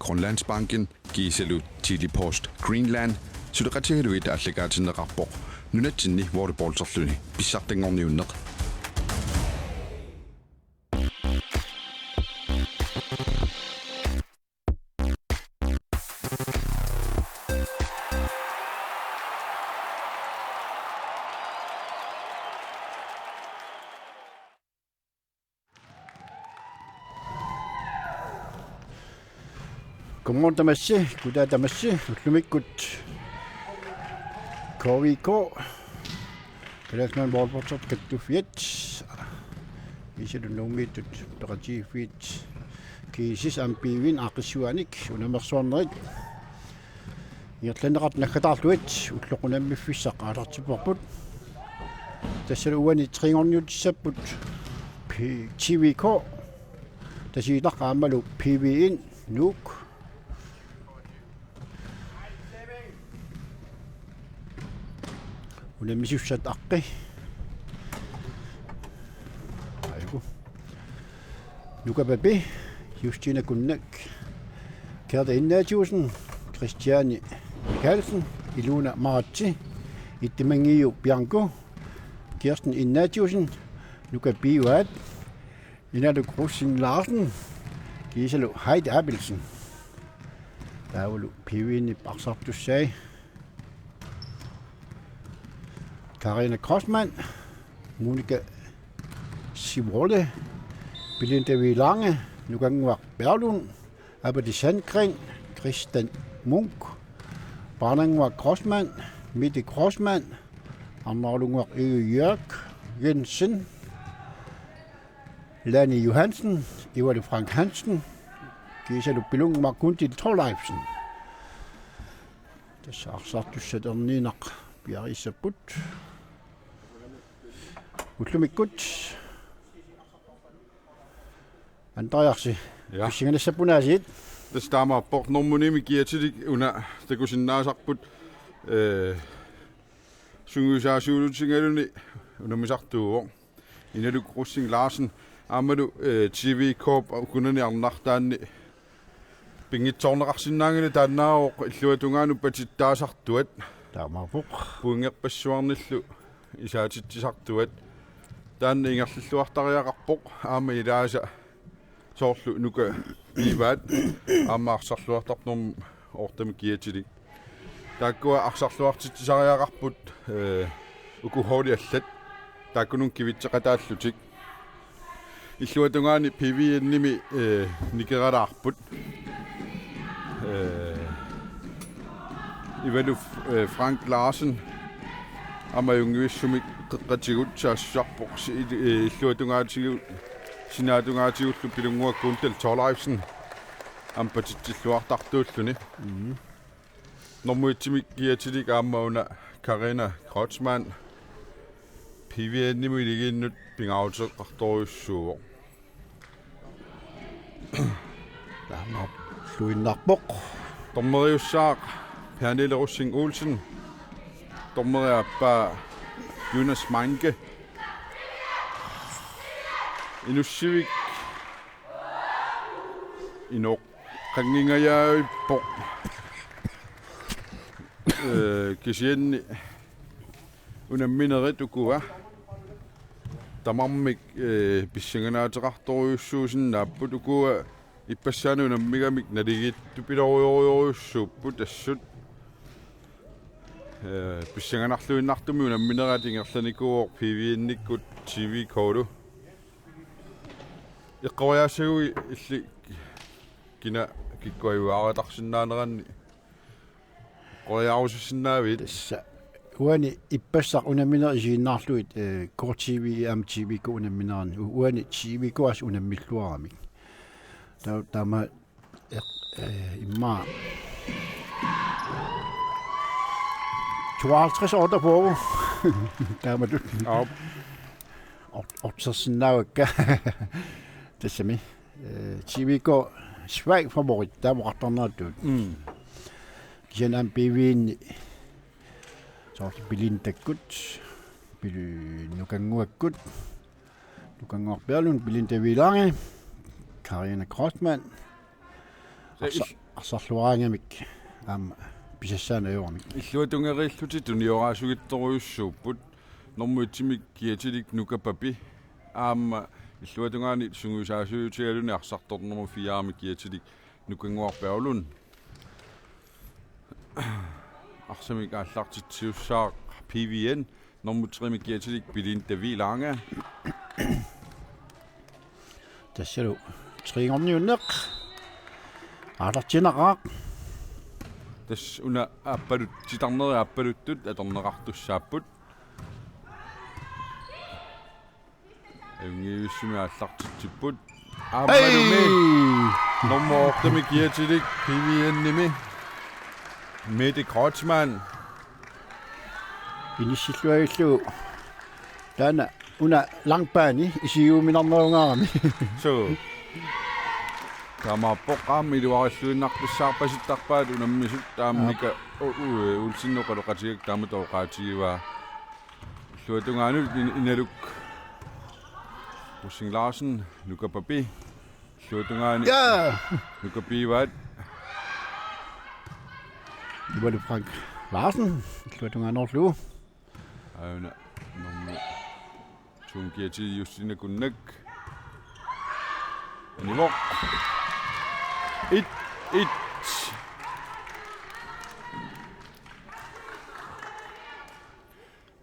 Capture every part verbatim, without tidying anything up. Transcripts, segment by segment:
Grønlandsbanken, kiisalu Tele-Post Greenland, suleqatigalugit aallakaatinneqarpoq nunatsinni volleyballterluni pissartanngorniunneq. Godmorgen tamassi, goddag tamassi, ullumikkut K V K, Kalaallit Nunaanni Volleyballtertut Kattuffiat, kiisalu Nuummiittut Peqatigiiffiit, G S S aamma B V-nik aaqqissuaanik unammersuarnerit ingerlanneqartut naggataarlugit ulloq unammiffissaq aallartipparput. Tassalu uani trinngorniutissapput P-, T V K Tasiilaq aammalu P V N Nuuk. Unammisussat aqqi. Aiku. Nuka Papi, Justina Kunnak, Gerda Ignatiussen, Christiane Mikaelsen, Ilona Maratse, Ittimangiu Bianco, Kirsten Ignatiussen, Nuka Pivaat, Inaluk Rosing Larsen, kiisalu Heidi Abelsen. Taavalu P V-nip arsartussai. Karina Kreutzmann, Monika Sivolle, Belinda V. Lange, Nukannguaq Berlund, Abadi Sandgren, Christian Munk, Paarnannguaq Kreutzmann, Mette Kreutzmann, Arnarulunnguaq Ivi Jørg Jensen, Lani Johansen, Ivali Frank Hansen, kiisalu Pilunnguaq Guntil Thorleifsen. Tassa arsartussat erniinnaq piareersaapput. Ullumikkut. Andreasi. Ja. Pissanganassapput aasiit. Tassa taamaappoq, normunimi kiatilik una takusinnaasarput, eh, sungiusaasuulutigaluni unammisartuuvoq. Inaluk Rosing Larsen aammalu, eh, T V K-p ukunani arnartaanni pinngitsoorneqarsinnaanngilaq, taannaavoq illuatungaanut patittaasartuat. Taamaappoq. Pointerpassuarnillu isaatitsisartuat. Taanna ingerlalluartariaqarpoq aamma ilaasa soorlu Nuka Pivaat aamma arsarluartarpoq normu oortami kiatilik. Taakkua arsarluartitsisariaqarput, eh, uku holdit allat. Taakkununnga kivitseqataallutik. Illuatungaani P V N-imi, eh, nikeralaarput. Eh, Ivalu, eh, Frank Larsen aamma ajunngivissumik qeqqatigut saassussarpoq si-, eh, illuatungaatigut, sinaatungaatigullu Pilunnguaq Guntil Thorleifsen aamma patitsilluartartuulluni. Mhm. Normu et-imi kiatilik aamma una Karina Kreutzmann P V N-imut iligiinnut pingaaruteqartorujussuuvoq. Taamaappoq. Dommeriussaaq Pernille Rosing Olsen. Dommeri aappaa Jonas Manke. Inussivik inoq qanngingajavippoq. Eh, kisianni unamminerit ukua tamarmik, eh, pissanganaateqartorujussuusinnaapput, ukua ippassaani unammigamik naligiittupilorujorujussuupput assut. Eh, pissanganarluinnartumik unamminerit ingerlanikuuvoq P V N-ikkut T V K-lu. Eqqoriaassaguit illit kina kikkut ajugaariataarsinnaaneranni eqqoriaarusussinnaavit? Tassa uani ippassaq unamminerit isiginnaarlugit, eh, K T V aamma T V K unammineranni. U-, uani T V K assut unammilluaramik. Ta-, taama eq-, eh, immaqa tooghalvtreds otteogfyrre. Taamatut. Aap. Ot-, otsersinnaavakka. Tassami. Eh, T V K svag favorit, taama oqartarneratut. Mm. Kisianni aamma P V N-i soorlu Belindakkut, Pil-, Nukannguakkut, Nukannguaq Berlund, Belinda V. Lange, Karina Kreutzmann. Se-, Arsa-, il-, arsarluaraangamik aamma pisassaaneq ajorami. Illuatungeriillutik tunioraasugittorujussuupput. Normu etsimik kiatilik Nuka Papi aamma illuatungaani sungiusaasuutigaluni arsartoq normu fire-mik kiatilik Nukannguaq Paulun. Arsamik aallartitsiussaaq P V N, normu tre-mik kiatilik Belinda Hviid Lange. Tassalu trinngorniunneq. Aallartinaqaaq. Tassa una aappalut-, titarnerit aappaluttut atorneqartussaapput. Ajunngivissumik aallartitsipput. Aammalumi. Ei! Normu otte-mik kiatilik P V N-imi Mette Kreutzmann. Inissilluavillugu. Taanna una langbane isigiuminarnerugaarami. Suu. Taamaappoq aamma iluarilluinnartussaarpasittarpaat unammisut taammi. Aap. Mika U-, U-, Olsen oqaloqatigalugu taamatut oqaatigivaa. Illuatungaanut In-, Inaluk Rosing Larsen, Nuka Papi. Illuatungaani. Ja! Nuka Pivaat. Ivalu Frank Larsen, illuatungaanorlu. Aana nummer to-mik kiatillit Justine Kunnak. Anivoq. Et, et.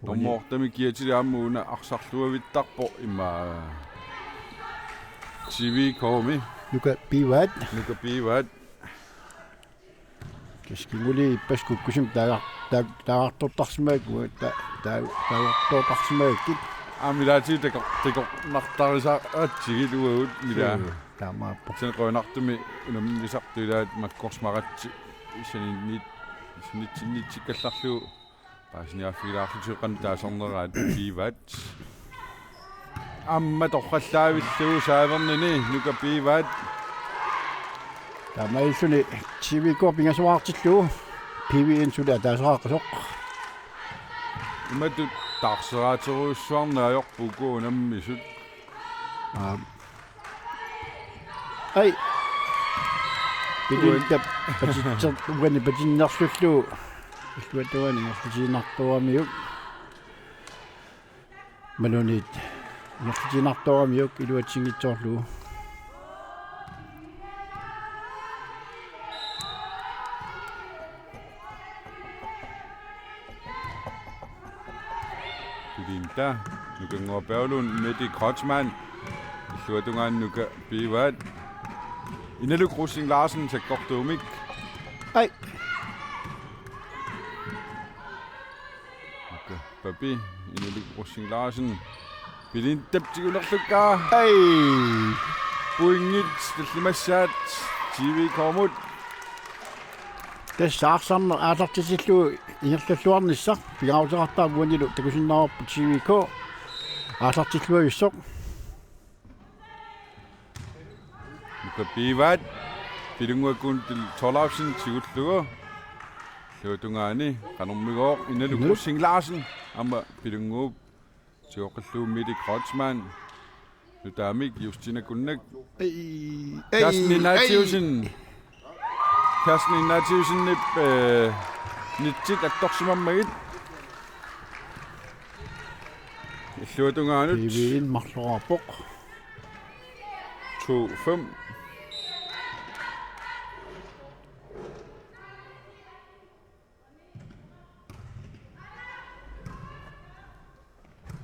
Nummer otte-mik kiatillit aamma una arsarluavittarpoq immaqa T V K-mi. Nuka Pivaat. Nuka Pivaat. Tassa kingulliit ippassaq kukkusumik taagar-, taag-, taagartortarsimagakkit, ta-, taag-, taagartortarsimagakkit. Aamma ilaatigut takor-, takornartarisaratsigit uagut ilaa. Suu, taamaappoq. Sen qujanartumik unammisartut ilaat makkorsmaratsi saninnit-, sanitsinnitsikkallarlugu. Paasiniaaffigilaarlutik qanoq taasarneraat Pivaat. Aamma torrallaavillugu saavernini Nuka Pivaat. Taamaalilluni T V K pingasoqartillugu P V N suli ataaseqaqqasoq. Imatut taarseraaterujussuarneq ajorput uku unammisut. Aap. Ai. Pilintap patitser-, uani patinnerlullugu. Illuatungaani ingerlatiinnartoramiuk. Malunit ingerlatiinnartoramiuk iluatsinngitsoorlugu. Pilinta, Nukannguaq Paulun, Mette Kreutzmann, illuatungaani Nuka Pivaat, Inaluk Rosing Larsen, sakkortuumik. Ai. Nuka Papi, Inaluk Rosing Larsen, Pilintap tigulerlukkaa. Ai. Pointit tallimassaat T V K-mut. Tassa arsarneq aallartitillugu ingerlalluarnissaq pingaaruteqartarpoq uanilu takusinnaavarput T V K aallartilluavissoq. Nuka Pivaat, Pilunnguakkuun til Thorleifsen tigullugu. Illuatungaani, qanormigooq, Inaluk Inaluk. Rosing Larsen, aamma Pilunnguup tigoqqillugu Mette Kreutzmann. Nutaamik Justine Kunnak. Ei, ei, Carsten Ignatiussen. Ei. Carsten Ignatiussenip, øh, nitsit attorsimammagit. Illuatungaanut. P V N marloraarpoq. To fem.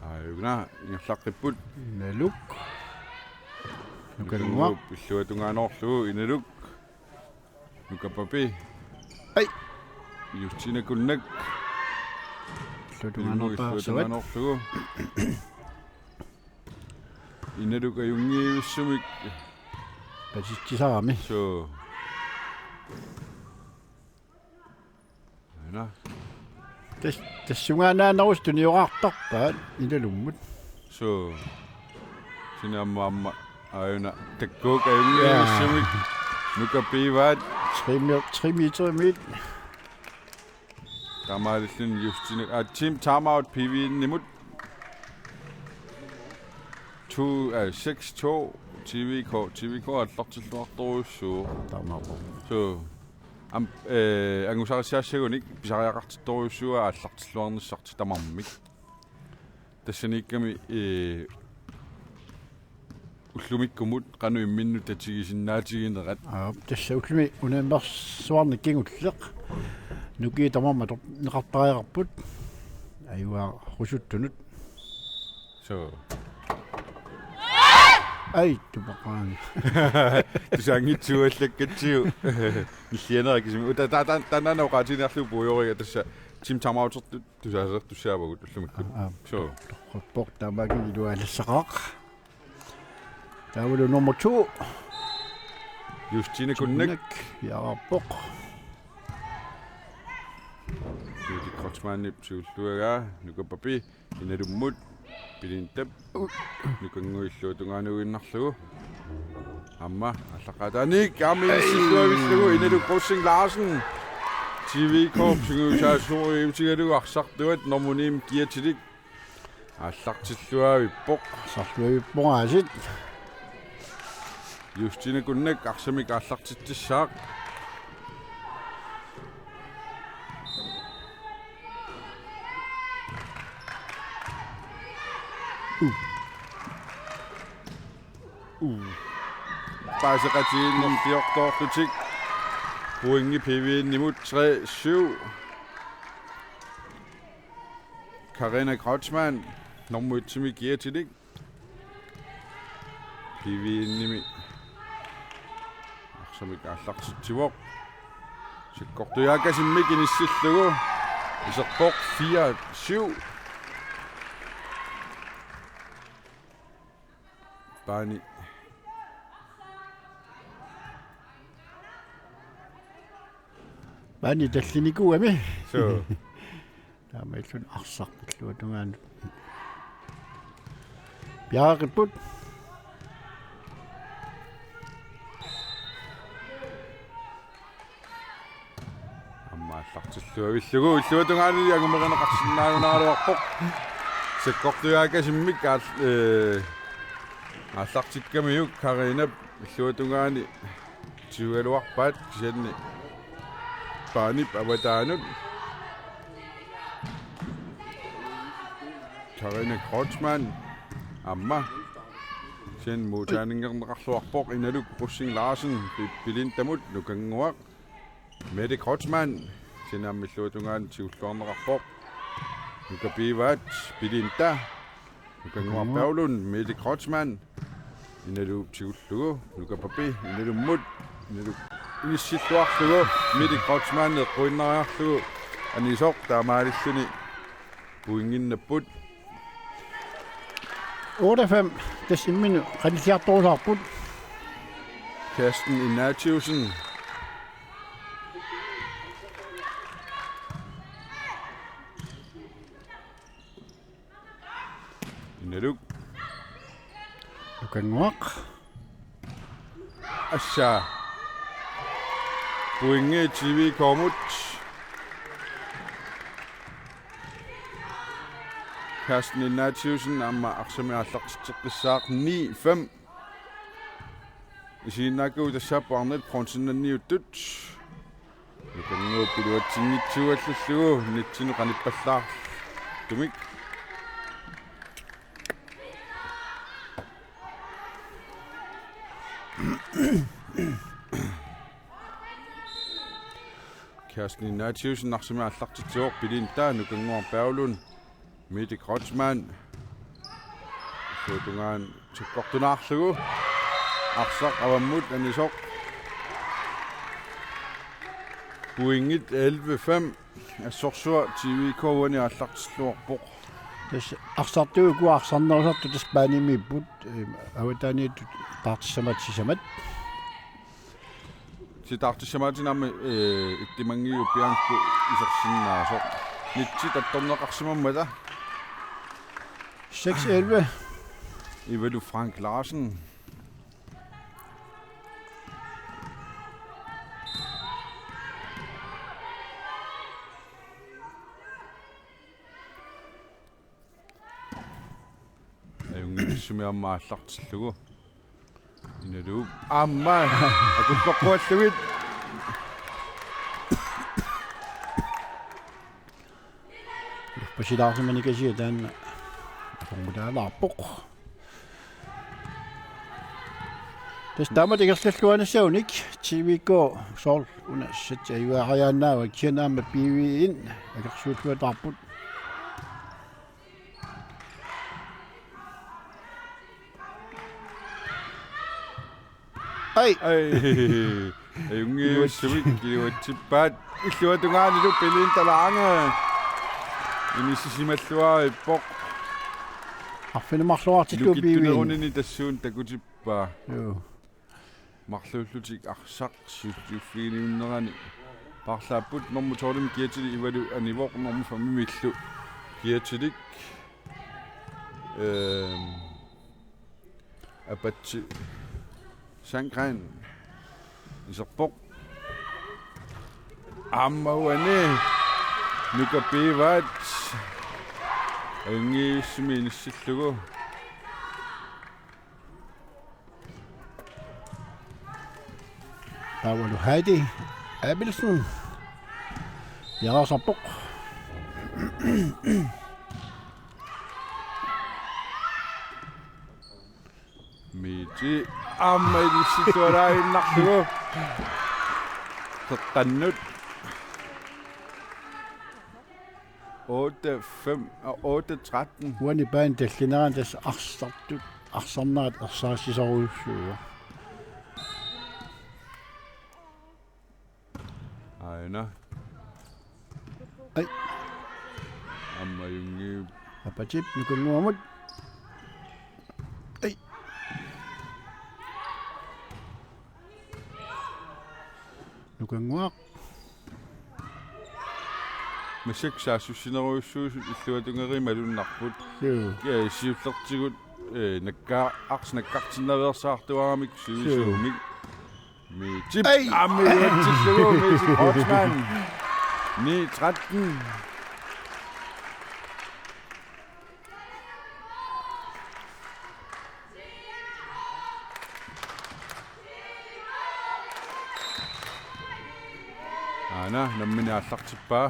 Aajuna, ingerlaqqipput. Inaluk. Nukannguaq. Nukannguaq, illuatungaanorlu, Inaluk. Nuka Papi. Ai. Justine Kunnak. Illuatungaanorlu. Illuatungaanorlu. Inaluk ajunngivissumik. Pasitsisarami. Suu. Aana. Tas-, tassungaannaanerusut tunioraartarpaat Inalummut. Suu. Sinaamma aamma aajuna takkuuk ajunngivissumik. Jaa. Nuka Pivaat. Tre mi-, tre meterimit. Taamaalilluni Justine, aa, team timeout P V N-imut. To, øh, seks to, T V K, T V K aallartilluartorujussuuvoq. Taamaappoq. Suu. Am, eh, angusaqassaassagunik pisariaqartittorujussuuaa aallartilluarnissartik tamarmik. Tassaniikkami, eh, ullumikkumut qanoq imminnut tatigisinnaatiginerat. Aap, tassa ullumi unammersuarnik kingulleq. Nukiit tamarmik atorneqartariaqarput. Ajugaarusuttunut. So. Ai, tupaqaanga. Tusaanngitsuuallakkatsigu. Nillianerakisimi. Uta ta-, ta-, taanna oqaatigineqarlugu puigoriga tassa Tim Tamautertut tusaasertussaavagut ullumikkut. Aa, aa. So. Toqqorpoq taamaakkami ilualassaqaaq. Taavalu nummer to. Justine Kunnak. Kunnak. Piareerpoq. Judy Kreutzmannip siulluagaa, Nuka Papi, Inalummut, Pilintap, Nukannguup illuatungaanuinnarlugu. Aamma, aallaqqaataaniit, aamma inissilluavillugu, Inaluk Rosing Larsen. T V K, sungiusaasuuriutigalugu arsartuat, nummer ni-mik kiatilik. Aallartilluavippoq. Aallartilluavippoq aasiit. Justine Kunnak arsamik aallartitsissaaq. Uh. Uh. Paaseqatigiinnerfiortoorlutik. Pointi P V N-imut tre syv. Karina Kreutzmann, nummer et-imi kiatilik. P V N-imi. Arsamik aallartitsivoq. Sakkortujaakasimmik inissillugu. Iserpoq fire syv. Paani. Paani tallinikuugami. So. Taamaalilluni arsaq illuatungaanut piareeqqipput. Aamma aallartilluavillugu illuatungaanut angumerinaqarsinnaagunaraluarpoq. Sakkortujaakasimmik aal-, eh, aallartikkamiuk Karinap illuatungaani tigugaluarpaat kisianni Paanip avataanut. Karina Kreutzmann aamma. Kisianni modtageninngorneqarluarpoq Inaluk Rosing Larsen Pi-, Pilintamut Nukannguaq. Mette Kreutzmann. Kisianni aamma illuatungaani tigulluarneqarpoq. Nuka Pivaat, Pilinta. Nukannguaq Paulun, Mette Kreutzmann. Inaluup tigullugu, Nuka Papi, Inalummut, Inaluk inissilluarlugu, Mette Kreutzmann eqquinnariarlugu, anisoq taamaalilluni pointinnapput. Otte fem, tassa imminut qanilliartorusaarput. Kirsten Ignatiussen. Inaluk. Nukannguaq. Assa. Pointi T V K-mut. Kirsten Ignatiussen aamma arsamik aallartitseqqissaaq ni fem. Isiginnaakkagut tassaapput arnat bronzenniuttut. Nukannguup iluatsinngitsuugallallugu nitsinut qanippallaartumik. Kirsten Ignatiussen arsamik aallartitsivoq, Pilinta, Nukannguaq Paulun, Mette Kreutzmann. Illuatungaanut sakkortunaarlugu. Arsaq avammut anisoq. Pointit elleve fem. Assorsuaq T V K uani aallartilluarpoq. Tassa arsartugut uku arsarnerusartut tassa Paanimiipput, eh, avataaniittut taartissamaatit sisamat. Taartissamaatit aamma, eh, Ittimanngiup Bianco isersinnaasoq. Nitsit attorneqarsimammata. Seks elleve. Ivalu Frank Larsen. Ajunngitsumik aamma aallartillugu. Inaluup aamma akulloqquallugit. Silaarsimanikasiat taanna formulaalaarpoq. Tassa taamatut ingerlalluarnissaannik T V K soorlu una satsi ajugaariaannaavaa, kisianni aamma B V-mi akersuulluataarput. Ai. Ai. Ajunngivissumik iluatsippaat. Illuatungaanilu Belinda Lange inissisimalluarpoq. Arfineq-marloqartillugu B V-mi. Nukittunerunini tassuuna takutippaa. Joo. Marluullutik arsaq siulliuffiginiunnerani paarlaapput. Nummer tolv-imi kiatilik Ivalu anivoq, nummer fem-imillu kiatilik. Ehm, Apache Sandgren iserpoq. Aamma uani Nuka Pivaat ajunngivissumik inissillugu. Taavalu Heidi Abelsen piareersarpoq. Miti aamma inissilluaraaginnarlugu. Qeqqannut. Otte fem, øh, otte tretten. Uani paani tallinerani tassa arsartut, arsarnerat ersarissisorujussuuvoq. Aana. Ai. Aamma ajunngii. Apachip Nukannguamut. Ai. Nukannguaq. Massakkut saassussinerujussuu illuatungeriit malunnarput. Joo. Ja, siullertigut, eh, nakka-, ars nakkartinnaveersaartuaramik sivisuumik. Joo. Miti. Ai! Aamma iluatsillugu, Miti Kreutzmann. Ni tretten. Aana, nammineq aallartippaa.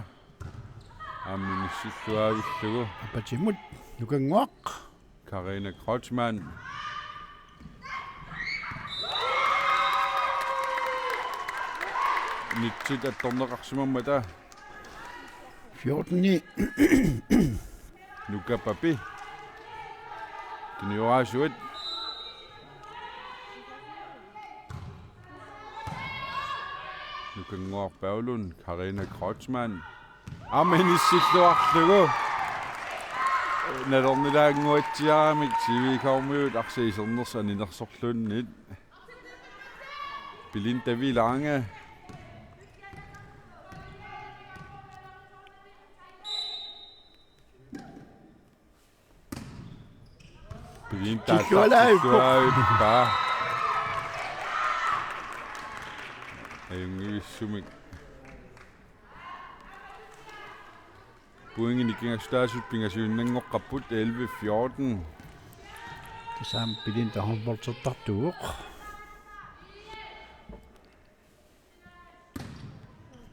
Aamma inissilluaavillugu. Apachimut, Nukannguaq. Karina Kreutzmann. Nitsit attorneqarsimammata. Fjorten-i. Nuka Papi. Tunioraasuat. Nukannguaq Paulun, Karina Kreutzmann. Aamma inissilluarlugu. Nalornilaannguatsiaramik T V-mi arsaq isernersoq aninersorluunniit. Belinda Vee Lange. Belinda tilluaraavippaa. Ajunngivissumik. Pointinik nikingassutaasut pingasuinnanngoqqapput elleve fjorten. Tassa aamma Belinda håndboldertartuuvoq.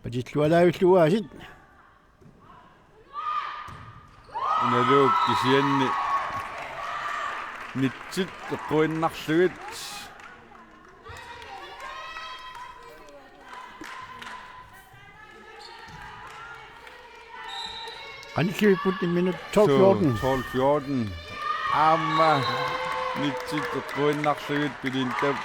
Patillualaavillugu aasiit. Unalu kisianni nitsit eqquinnarlugit. Qanillivipput imminut tolv fjorten. Tolv fjorten. Aamma nitsit eqquinnarlugit Belindap.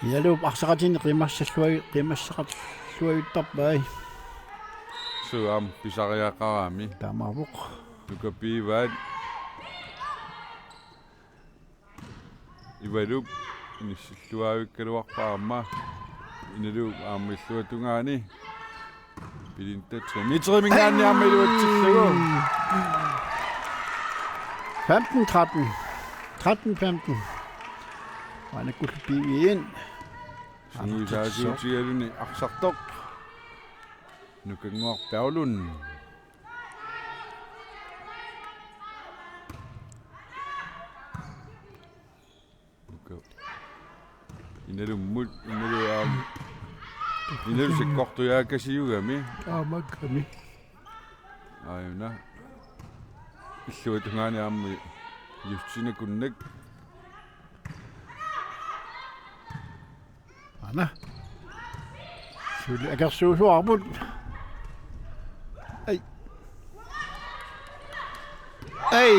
Inaluup arsaqatigiinni qiimmassallua-, qiimmassaqalluajuttarpai. Suu aamma pisariaqarami. Taamaappoq. Nuka Pivaat. Ivalup inissilluaavikkaluarpaa aamma. Inaluup aamma illuatungaani. Belinda Dimitri-minngaanniit aamma iluatsillugu. Femten tretten. Tretten femten. Maannakkullu B V-mi. Sungiusaasuutigaluni arsartoq. Nukannguaq Paulun. Nuka. Inalummut, inalu aamma. Inalu sakkortujaakasiugami. Aamma kami. Aajuna. Illuatungaani aamma Justina Kunnak. Aana. Suli akersuusuarput. Ai. Ai,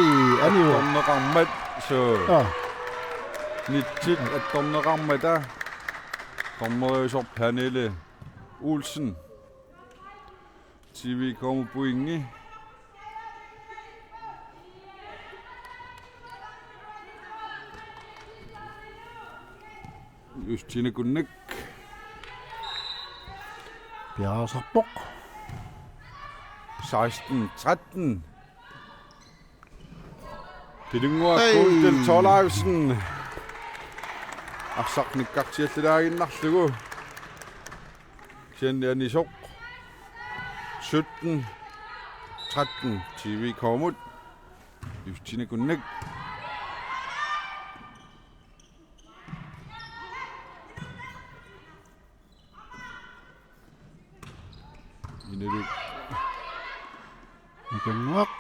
aniu. Attorneqarmat, suu. Aa. Nitsit attorneqarmata. Dommeriusoq Pernille Olsen. T V K-mut pointi. Justina Kunnak. Piareersarpoq. Seksten tretten. Pilunnguaq. Ei. Kuultil Thorleifsen. Arsaq nikkartiallalaaginnarlugu. Kisianni anisoq. Sytten tretten T V K-mut. Justina Kunnak. Inalu. Nukannuaq.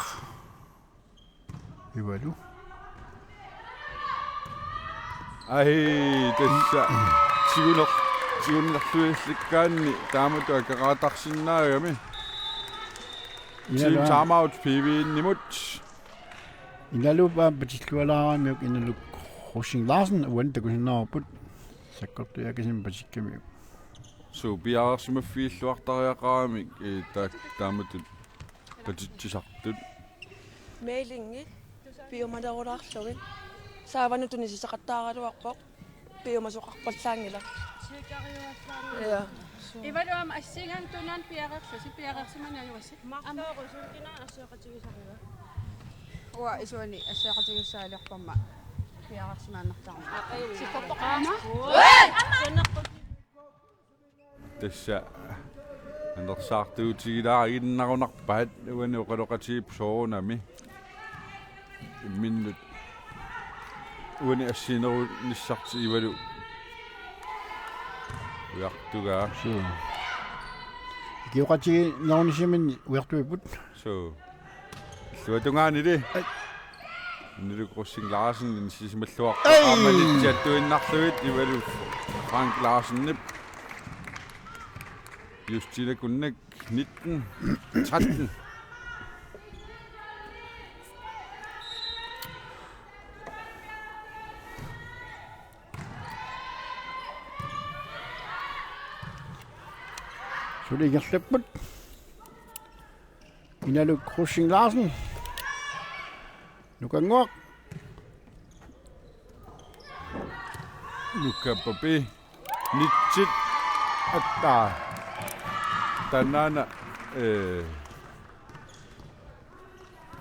Ivalu. Ai, tassa. Tiguner-, tigunerluillikkaanni taamatut akeraataarsinnaagami. Inalu. Team timeout P V-nimut. Inalu pa-, patillualaaramiuk Inalu Rosing Larsen, uani takusinnaavarput. Sakkortujaakasimmik patikkamiuk. Suu, piareersimaffigilluartariaqaramik, ee, taa-, taamatut patitsisartut. Mailingi piumalerulaarlugit. Saavanut tunisisoqattaaraluarpoq. Piumasoqarpallaanngilaq. Ja. Ivalu aamma assigiinngitsunik piareerlusi, piareersimaneq ajugassat. Martoorusulkina asseqatigisarniga. Uanga isuani asseqatigissaaliorpamma piareersimaannartarama. Aa, ajugassat. Aamma. Tassa anersaartuutigilaaginnarunarpaat uani oqaloqatigiipput soorunami. Imminnut uani assiginerunissartik Ivalu ujartugaa. Suu. Ikioqatigiinnerunissaminnik ujartuipput. Suu. Illuatungaanili. Ai. Nilu Rosing Larsen inissisimalluarpoq. Ai! Aamma nitsiattuinnarlugu Ivalu Frank Larsenip. Justina Kunnak nitten tretten. Suli ingerlapput. Inalu Rosing Larsen. Nukannguaq. Nukappapi. Nitsit. Attaa. Tanaana, ee,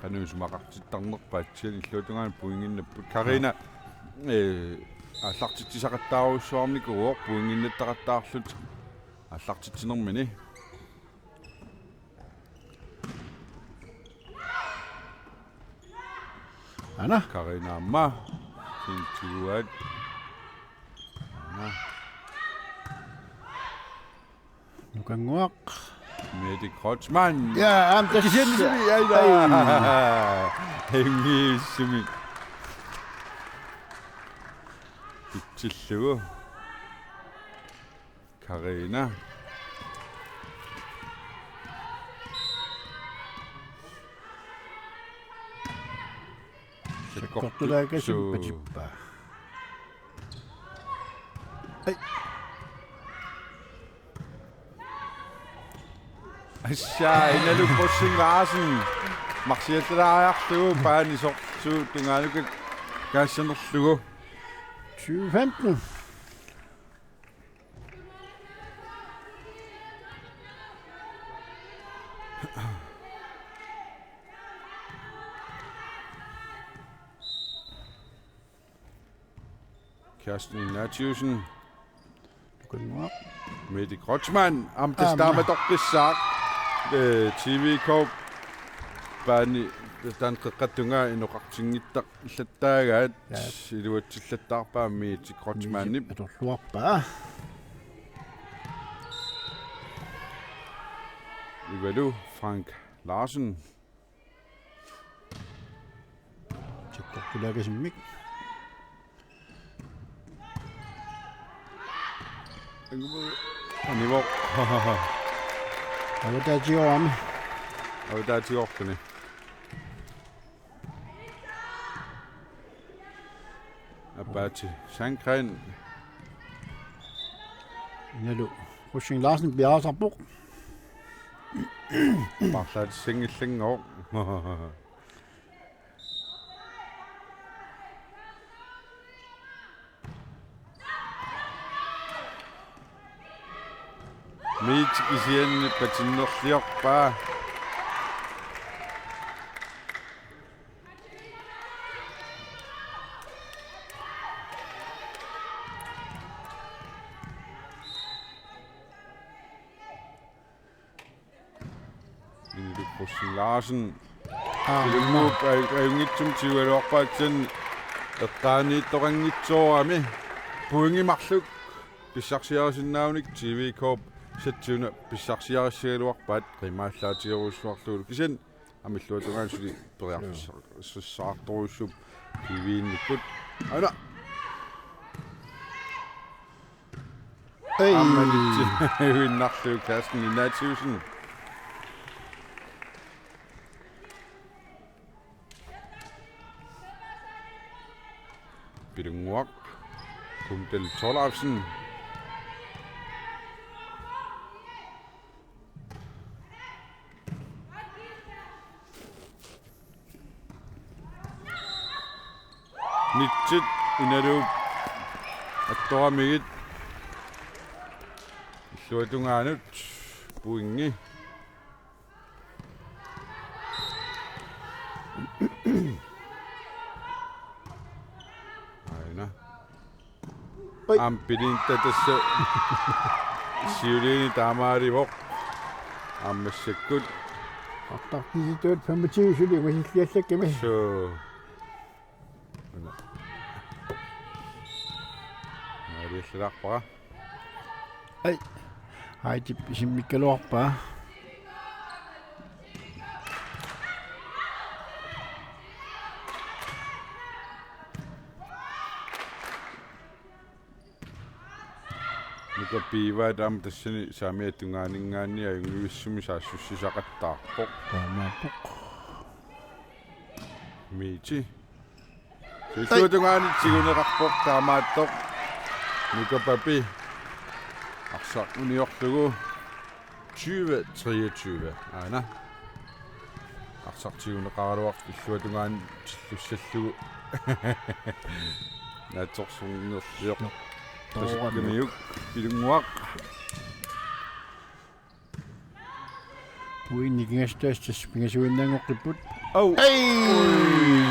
qanoq isumaqartittarnerpaat, kisianni illuatungaani pointinnapput. Karina, ee, aallartitsisaqattaarujussuarnikuuvoq pointinnattaqattaarlutik aallartitsinermini. Aana. Karina aamma. Kintiguat. Aana. Nukannguaq. Mette Kreutzmann. Ja, aamma tassa. Kisianni suli, aila. Ai. Hengiissumi. Pitsillugu. Karina. Sakkortulaakasik patippaa. Ai. Assaa, Inalu Rosing Larsen. Marsiallalaariarlugu paani sorsu tungaanukak kaassanerlugu. Tyve femten. Kerstin Ignatiussen. Nukannguaq. Mette Kreutzmann. Aamma tassa taama toqqissaaq. Ee, T V K. Ippaani taanna qeqqata tungaa inoqartinngittaq illattaagaat. Jaa. Iluatsillattaarpaa Miiti Kreutzmannip. Miiti atorluarpaa. Ivalu Frank Larsen. Tikkortulaakasimmik. Anivoq. Avataatigoorami. Avataatigoorluni. Apache Sandgren. Inalu Rosing Larsen piareersarpoq. Paarlaatissanngillanngooq. Miiti kisianni patinnerliorpaa. Iniluk Rosing Larsen. Aa. Ilumut aj-, ajunngitsumik tigugaluarpaa, kisianni eqqaaniittoqanngitsoorami. Pointi marluk pissarsiarisinnaagunik T V K-p satsuna pissarsiarissagaluarpaat, qimaallaatigerujussuarlugulu. Kisianni aamma illuatungaani suli periarfissaq-, -ssaartorujussuupput P V-nnikkut. Aana. Ei. Aamma nitsi-, uinnarlugu Carsten Ignatiussen. Pilunnguaq. Kumdal Thorleifsen. Nitsit Inaluup attoramigit illuatungaanut pointi. Aana. Oi. Aamma Pilinta tassa siuliini taamaalivoq. Aamma massakkut. Artartisitut femogtyve suli ungasilliallakkami. Suu. Aana. Maaliallalaarpara. Ai. Aitip isimmikkaluarpaa. Nuka Pivaat aamma tassani saamiata tungaaninngaanniit ajunngivissumik saassussisaqattaarpoq. Taamaappoq. Miiti. Illuatungaani tiguneqarpoq taamaattoq. Nuka Papi. Arsaq uniorlugu. Tyve treogtyve. Aana. Arsaq tiguneqaraluartoq illuatungaani tillussallugu. Naatsorsornerlioq. Tooranuk. Tasakkamiuk Pilunnguaq. Pointit nikingassutaasut tassa pingasuinnanngoqqipput. Au. Ei! Ui.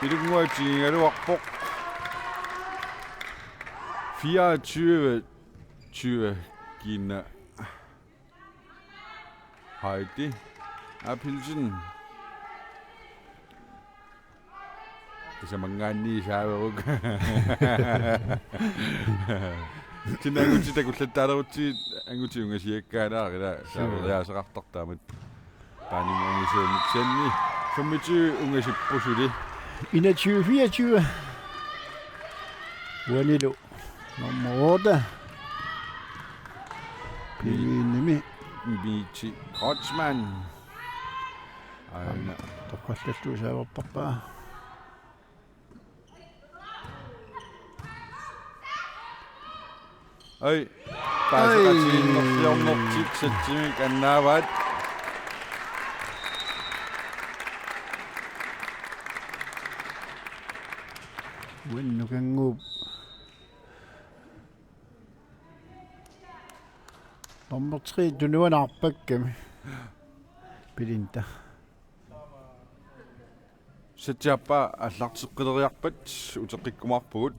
Pilunnguaq tigugaluarpoq. Fireogtyve tyve Kina. Heidi Abelsen. Tasamanngaanniit saaveruk. Kisianni angutit takullattaalerutsigit angutit ungasiakkaannaat ila. Suu. Saaveriaaseqartartut taamatut. Paanimmi ungasuumik kisianni femogtyve ungasipput suli. Enogtyve fireogtyve. Uanilu nummer otte. P V-nimi. Miiti Kreutzmann. Aana. Toqqallallugu saavertarpaa. Ai. Ai. Paaseqatigiinnerliornertik satsimik annaavaat. Uannukannguup. Nummer tre, tunuanaarpakkami. Pilinta. Satsiappa aallarteqqileriarpat uteqqikkumaarpugut.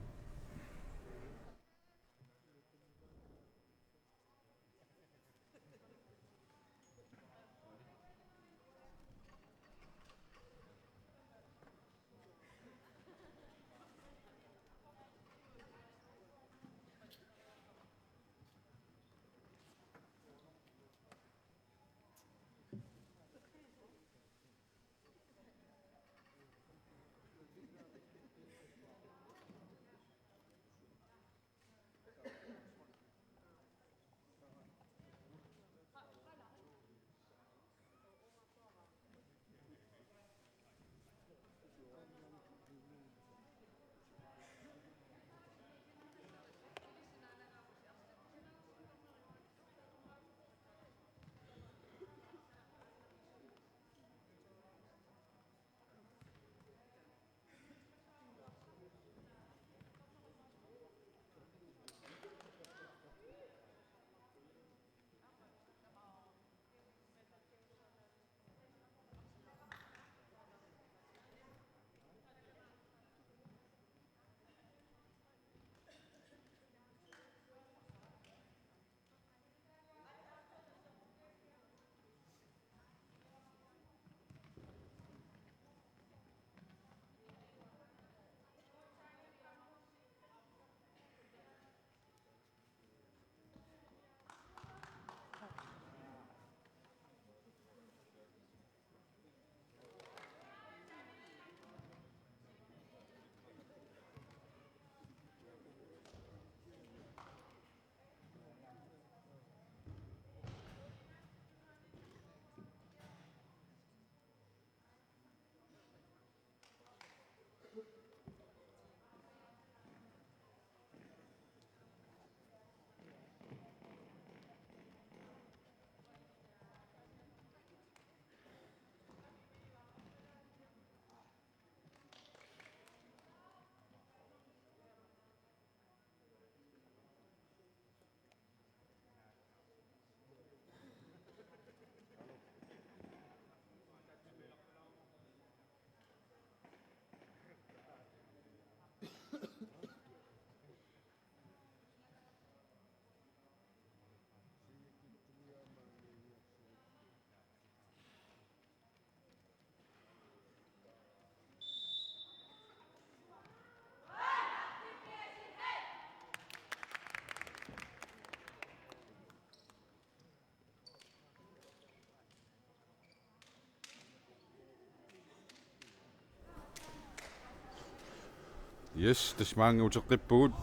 Yes, tassa maanga uteqqippugut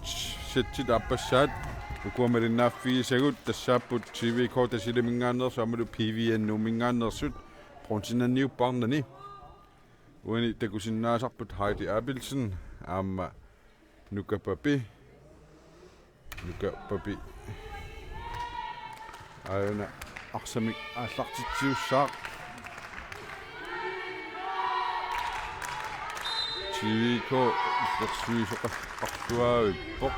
setsit aappassaat. Ukua malinnaaffigisagut tassaapput T V K Tasiilaminngaanneersut aammalu P V N Nuumminngaanneersut bronzenniuppaarnani. Uani takusinnaasarput Heidi Abelsen aamma Nuka Papi. Nuka Papi. Aajuna arsamik aallartitsiussaaq. T V K illersuisoqarluarpoq.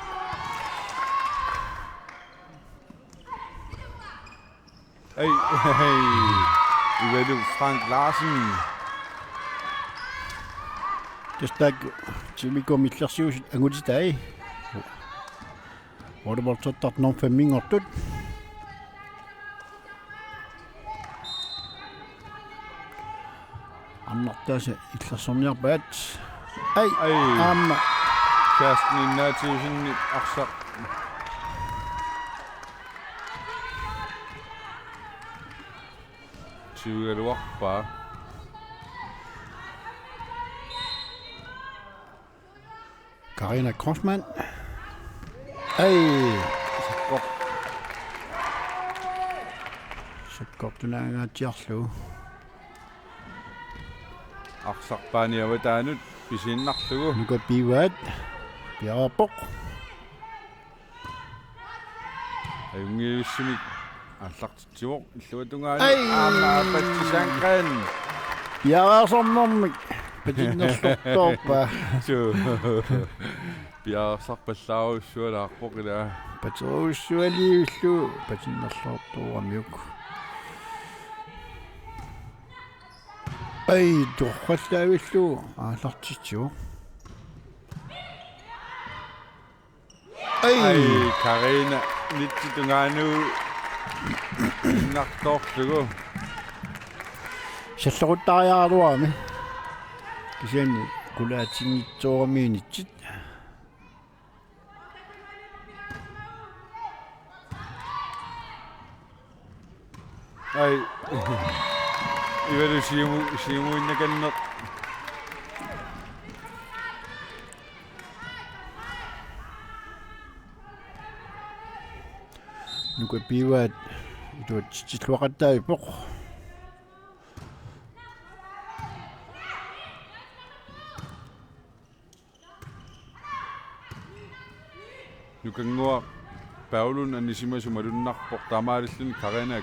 Ei, ei. Ivalu Frank Larsen. Tassa taakku T V K-mi illersuisut angutitai. Volleyball-ertartut nummer fem-inngortut. Arnartaasa illersorniarpaat. Ai, ai. Aamma. Kerstin Ignatiussen arsaq tiugaluarpaa. Karina Kreutzmann. Ai. Sakkor. Sakkortunaangaatsiarlugu. Arsaq paani avataanut pisiinnarlugu. Nuka Pivaat. Piareerpoq. Ajunngivissumik aallartitsivoq illuatungaani. Ai! Aamma Apache Sandgreen. Piareersarnermik patinnerlortoorpaa. Suu. Piareersarpallaarujussualaarpoq ilaa. Paterujussualivillugu patinnerlortooramiuk. Ai, torrallaavillugu aallartitsivoq. Ai. Ai, Karina nitsi tungaanut innartoorlugu. Salleruttariaraluarami. Kisianni qulaatinngitsoorami nitsit. Ai. Ivalu siumu-, siumuinnakanneq. Nuka Pivaat iluatsitsilluaqattaavippoq. Nukannguaq Paulun anisimasoq malunnarpoq taamaalilluni Karina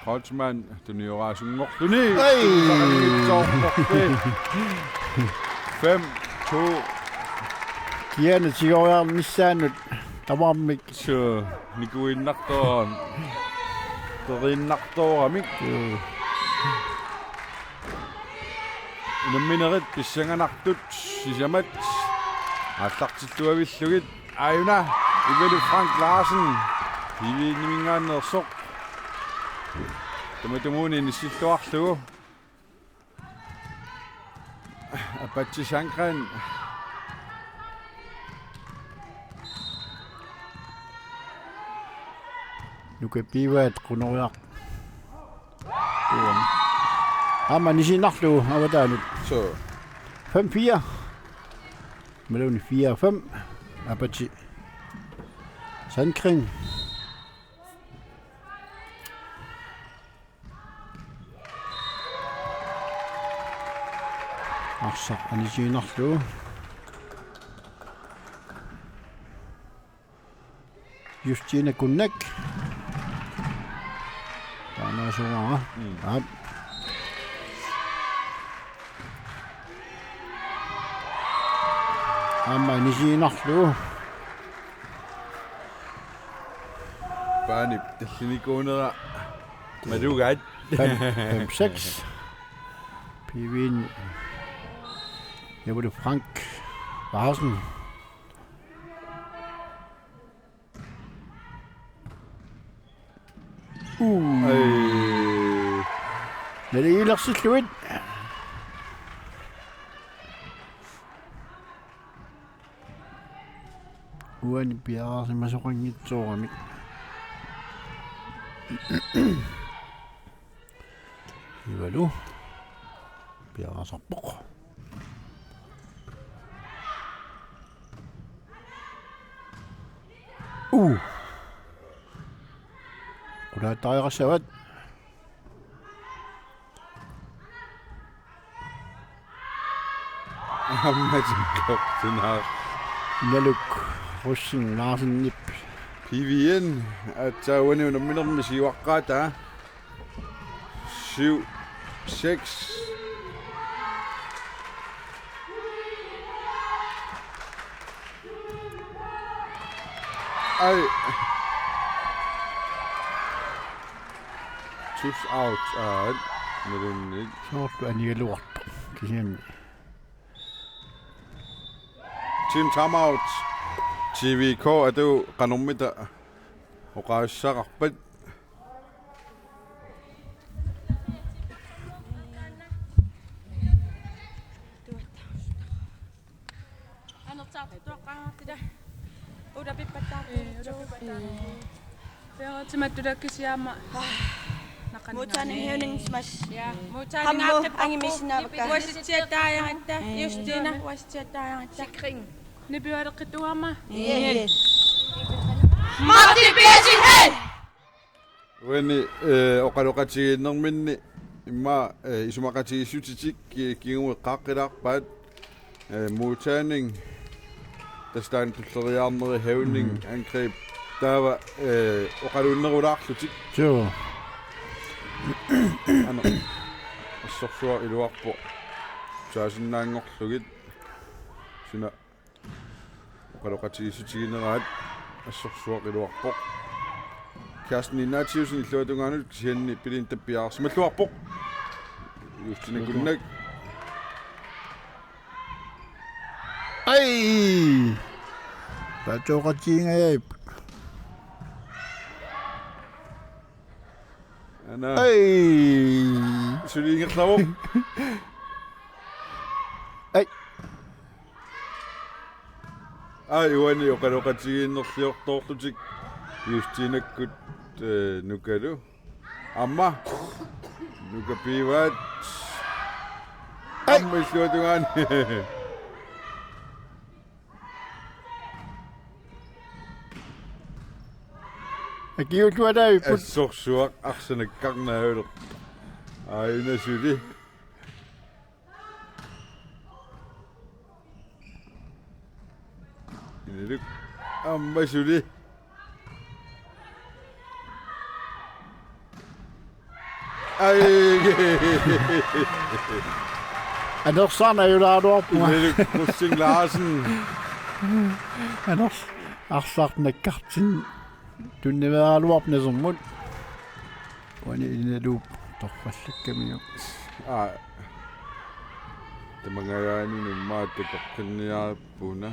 Kreutzmann tunioraasunngorluni. Ai! Tunisaqanngitsoorporli. Fem to. Kiana tigoriarnissaanut tamarmik. Suu, nikuinnartoorami. Teriinnartooramik. Suu. Unamminerit pissanganartut sisamat aallartilluavillugit aajuna Ivalu Frank Larsen P V N-iminngaanneersoq. Tamatumuuna inissilluarlugu. Apache Sandgreen. Nuka Pivaat qunoriar-, uum. Aamma anisiinnarlugu avataanut. Suu. Fem fire. Imaluunniit fire fem. Apache Sandgreen. Arsaq anisiinnarlugu. Justina Kunnak. Taamaassuara. Mm. Aap. Aamma anisiinnarlugu. Paanip tallinikuunera malugaat. Fem, fem, seks. P V N. Ivalu Frank Larsen. Uu. Ai. Naligiilersillugit. Uani piareersimasoqanngitsooramik. Ivalu. Piareersarpoq. Uu. Qulaattariaqassavat. Aamma tikkortunaaq. Inaluk Rosing Larsenip. P V N aatsaat uani unamminermi siuaqqaataa. Syv, seks. Ai. Tus out, aat. Nalunnik. Soorlu anigaluartoq. Kisianni. Team timeout. T V K, atu qanormita oqaassaqarpat. Anersaartuaqqaangartila. Ulapippattaartugut. Peertimattulak kisianni aamma. Modtagning, hævning, smash. Ja, modtagning. Hammo, aqqipparput. Angimisinnaavakka. Uatsitsiattaajangatta, Justina, uatsitsiattaajangatta. Sikring. Nipiualeqqittugut aamma. Yes. Martin Petersen, hey! Uani, eh, oqaloqatigiinnerminni immaqa, eh, isumaqatigiissutitik ki-, kingumut eqqaaqqilaarpaat, eh, modtagning, tassa taanna tulleriiaarneri, hævning, mm, angreb, taava, eh, oqaluunnerulaarlutik. Joo. Aana, assorsuaq iluarpoq. Saasinnaanngorlugit. Suna oqaloqatigiissutigineraat assorsuaq iluarpoq. Kerstin Ignatiussen illuatungaanut kisianni Pilintap piareersimalluarpoq. Justina Kunnak. Ai! Paatsoqatigingajapput. Aana. Ai! Suli ingerlavoq. Ai! Ai, uani oqaloqatigiinnerliortoorlutik Justinakkut, eh, Nukalu. Aamma. Nuka piivaat. Ai! Aamma illuatungaani. Akiulluaraavipput. Assorsuaq arsanakkarnaavilerpoq. Aajuna suli. Inaluk. Aamma suli. Ai. Anersaarneq ajulaaruarpunga. Inaluk Rosing Larsen. Aners-, arsaq nakkartin tunniveeraluarpoq nasermut. Uani Inaluup torrallakkamiuk. Aa. Tamangajaanut immaqa takoqqinniarput una.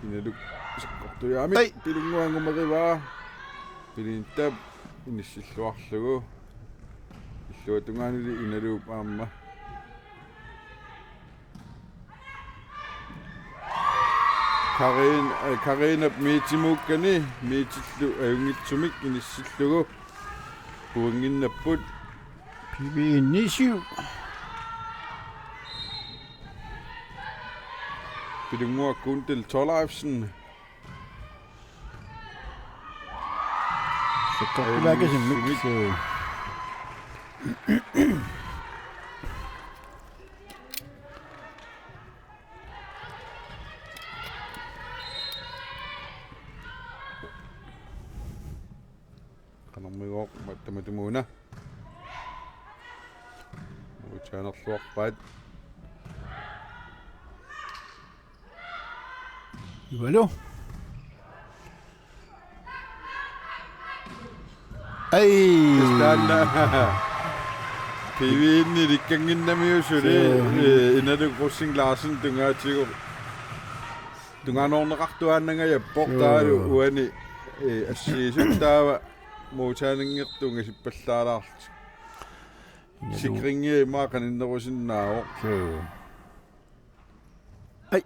Inaluk sakkortujaamik. Ai. Pilunnguaq angumerivaa. Pilintap inissilluarlugu. Illuatungaanuli Inaluup aamma. Karin-, eh, Karinap miitimuukkani, miitillu ajunngitsumik inissillugu pointinnapput. P V N ni syv. Pilunnguaq Kundel Thorleifsen. Sakkortulaakasumik. Sumik. Qanormigooq mattumatumuuna. Utsaanerluarpaat. Jualu. Ai. Taanna. P V N-ilikkanginnamiuk suli. Suu. Eh, Inaluk Rosing Larsen tungaatigut. Tungaanoorneqartuaannangajappoq. Suu. Taavalu uani, eh, assigisut taava modtagningertut ungasippallaalaarlutik. Inalu. Sikringi immaqa qaninnerusinnaavoq. Suu. Ai.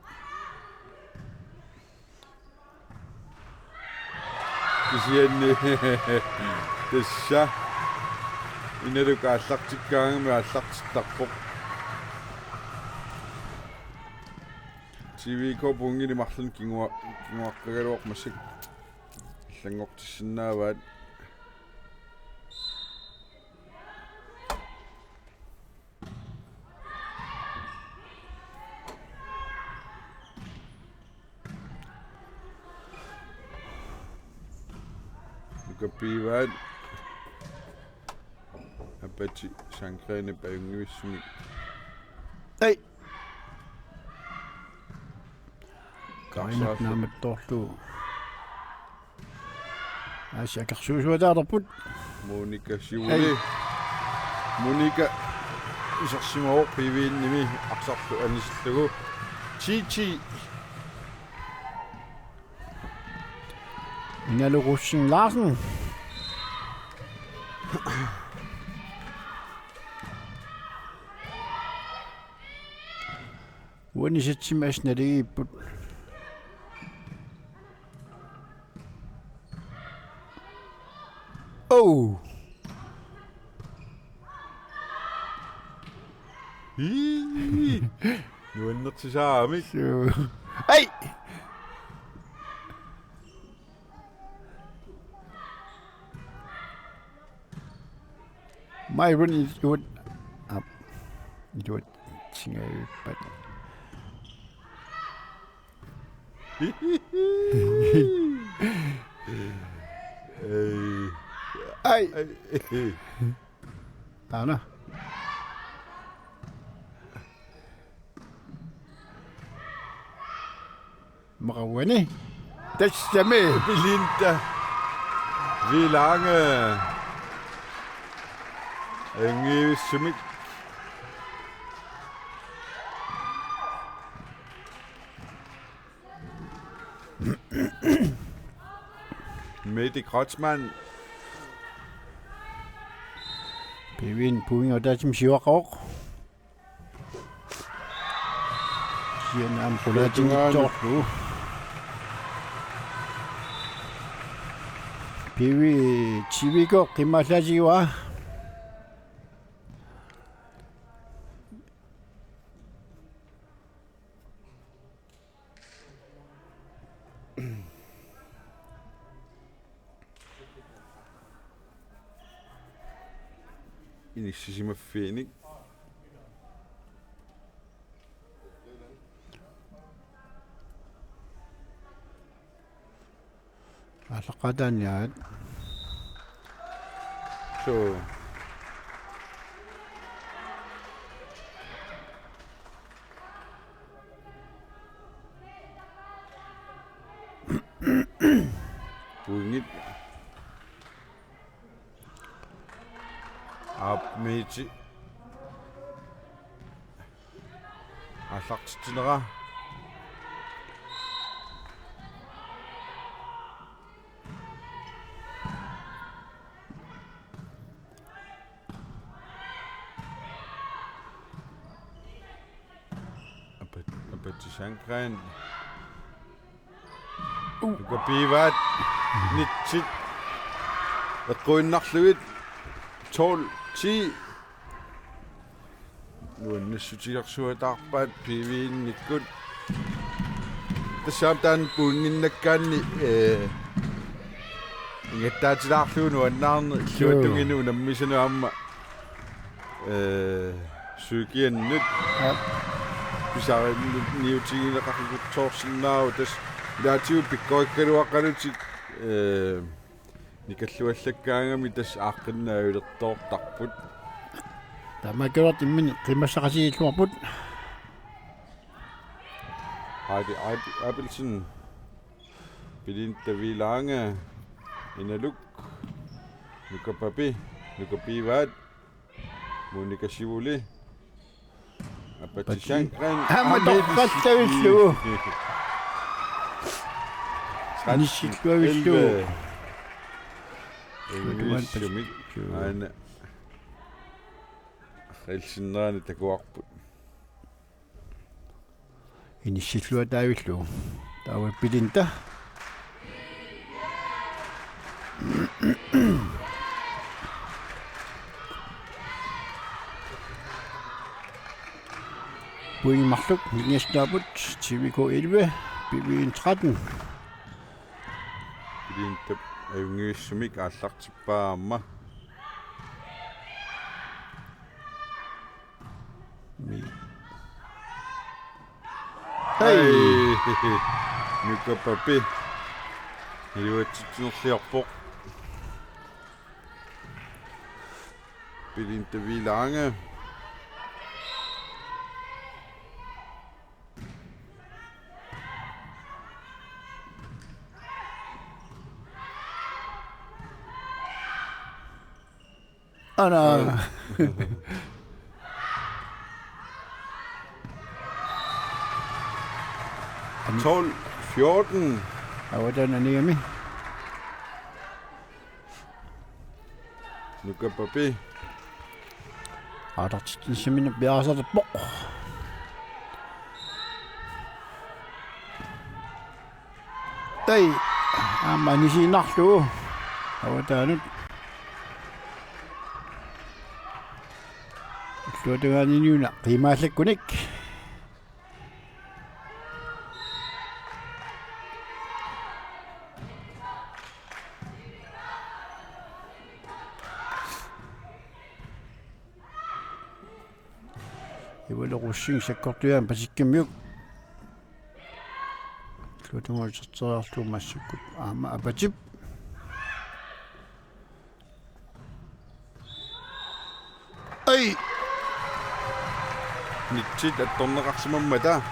Kisianni tassa Inaluk aallartikkaangami aallartittarpoq. T V K punnginik marlunnik kingua-, kinguaqqagaluarpoq, massakkut allanngortissinnaavaat. Nuka Pivaat. Apatit Sandgrenip ajunngivissumik. Ei. Kainat naammattoorlugu. Aasiit akersuusuataartarput. Monika Sivuli. Ei. Monika isersimavoq P V-nimi arsarlu anisillugu. T T. Inaluk Rosing Larsen. Uani setsimi assut naligiipput. Oh. Ii. Nuannertisaamik. Suu. Ei! Myron is good. Up. Good. Singapore. Ei. Ei. Ei. Taanna. Maqaguani. Tassami. Belinda Vilange. Ajunngivissumik. Mette Kreutzmann. P V-nit pointit ataatsimi siuaqqavoq. Kisianni aamma qulaatinngitsoorlugu. P V, T V K qimmaallaatigaa. Inissisimaffiinik. Aallaqqaataaniaat. Suu. Pointit. Aap, Mette. Aallartitsinera. Apat-, Apatit Sandgren. Nuka Pivaat. Nitsit. Eqquinnarlugit. Tolv ti. Nuannassutigersuataarpaat P V-nnikkut. Tassa aamma taanna pointinnakkaanni, eh, ingattaatilaarlugu nuannaarneq illuatunginnut unammisunut aamma, eh, psykiannut. Ja. Pisarinnut niutigineqaruttorsinnaavoq, tassa ilaatigut pikkorikkaluaqalutik, eh, nikalluallakkaangami tassa aaqqinnavilertoortarput. Taamaakkaluartoq imminut qimassaqatigiilluarput. Heidi Ab-, Abelsen. Belinda Vilange. Inaluk. Nuka Papi. Nuka Pivaat. Monika Sivuli. Apatit Sandgren. Aamma toqqallavillugu. Inissilluavillugu. Elleve. Elleve. Aana. Aqilsinnaani takuarput. Inissilluataavillugu. Taava Belinda. Pointit marluk, linjestaaput, T V K elleve, P V N tretten. Pilintap ajunngivissumik aallartippaa aamma. Mi-, hej! Hej! Nuka Papi. Iluatsitsinerliorpoq. Belinda Hvidlange. Ana. Tolv fjorten. Avatana niami. Nuka Papi. Aatartitsissaminut piareersarpoq. Tai. Aamma anisiinnarlugu. Avataanut. Illuatungaaniuna qiimaallakkunik. Ivalu Rosing sakkortujaamik Pasikkammiuk. Illuatungaani serteriarlugu massakkut aamma Apatip. Ai! Nitsit attorneqarsimammata.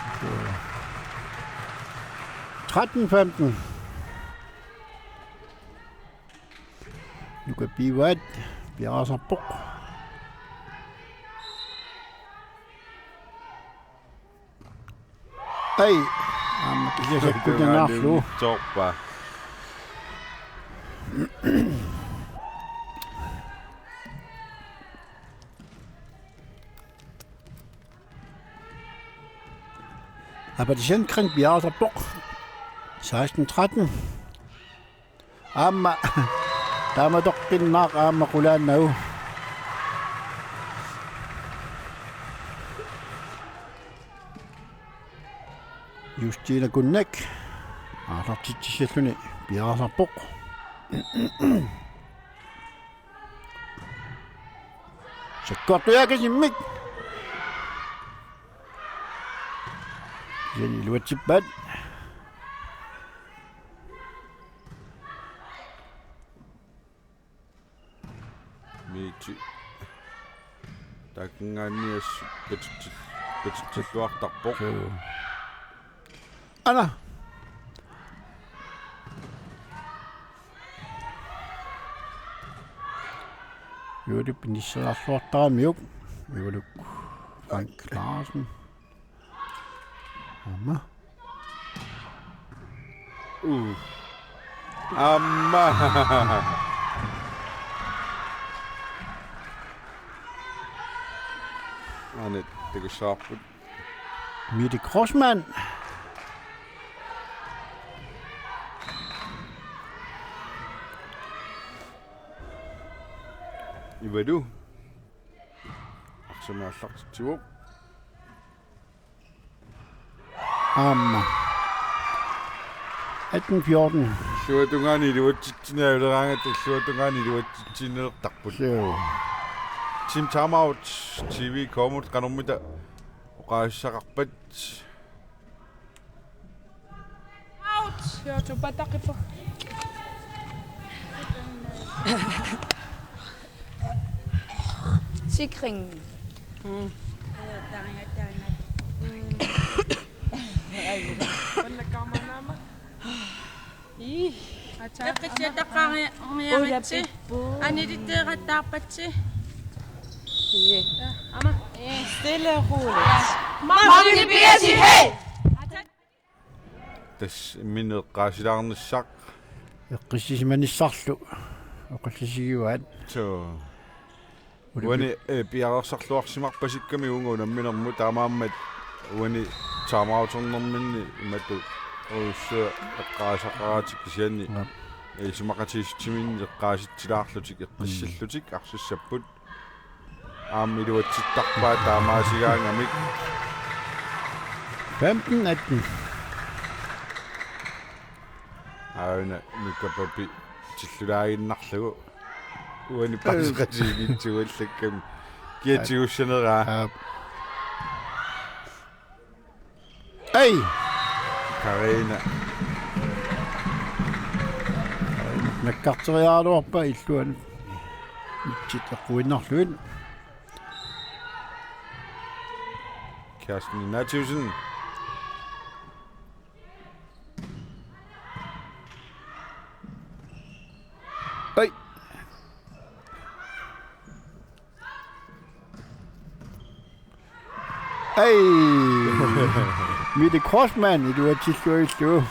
Tretten femten. Nuka Pivaat piareersarpoq. Ai, aamma kisianni sakkutanaarlugu. Torpa. Apatip Sandgreen piareersarpoq. Seksten tretten. Aamma. Taamatoqqinnaaq aamma qulaannagu. Justina Kunnak. Aatartitsissalluni piareersarpoq. Sakkortujaakasimmik. Kisianni iluatsippaat. Miiti. Taakkunannga assut katitsi-, katitsilluartarpoq. Suu. Ana. Juuliup inisseriarluartaramiuk. Juuliup Frank Larsen. Aamma. Uh. Aamma. Anit takussavarput. Mette Kreutzmann. Ivalu. Arsamik aallartitsivoq. Aamma. Atten fjorten. Illuatungaani iluatsitsineq ajuleraangatta illuatungaani iluatsitsiinnartarput. Suu. Team timeout, T V K-mut qanormita oqaasissaqarpat. Out. Joo, tupataqippoq. Sikring. Mm. Ih. Eqqissiataqqaariaritsi. Anilitteerattaarpatsi. Ih. Aamma. Stille og roligt. Mammut piasi, hej! Tassa imminut eqqaasilaarnissaq. Eqqissisimanissarlu oqallisigivaat. Suu. Uani, eh, piareersarluarsimarpasikkami uunga unamminermut taamaammat uani timeouternerminni imatut uussu eqqaasaqaratik kisianni. Aap. Isumaqatigiissutiminni eqqaasitsilaarlutik eqqissillutik arsassapput. Aamma iluatsittarpaat taamaasigaangamik. femten atten. Aana Nuka Papi tillulaaginnarlugu. Uani paasiqatigiinngitsuallakkami kia tigussaneraa. Aap. Ei! Karina. Nakkarteriaraluarpaa illuanut. Mitsit eqquinnarlugit. Kerstin Ignatiussen. Ei! Ei! Mette Kreutzmann, iluatsilluarlugu.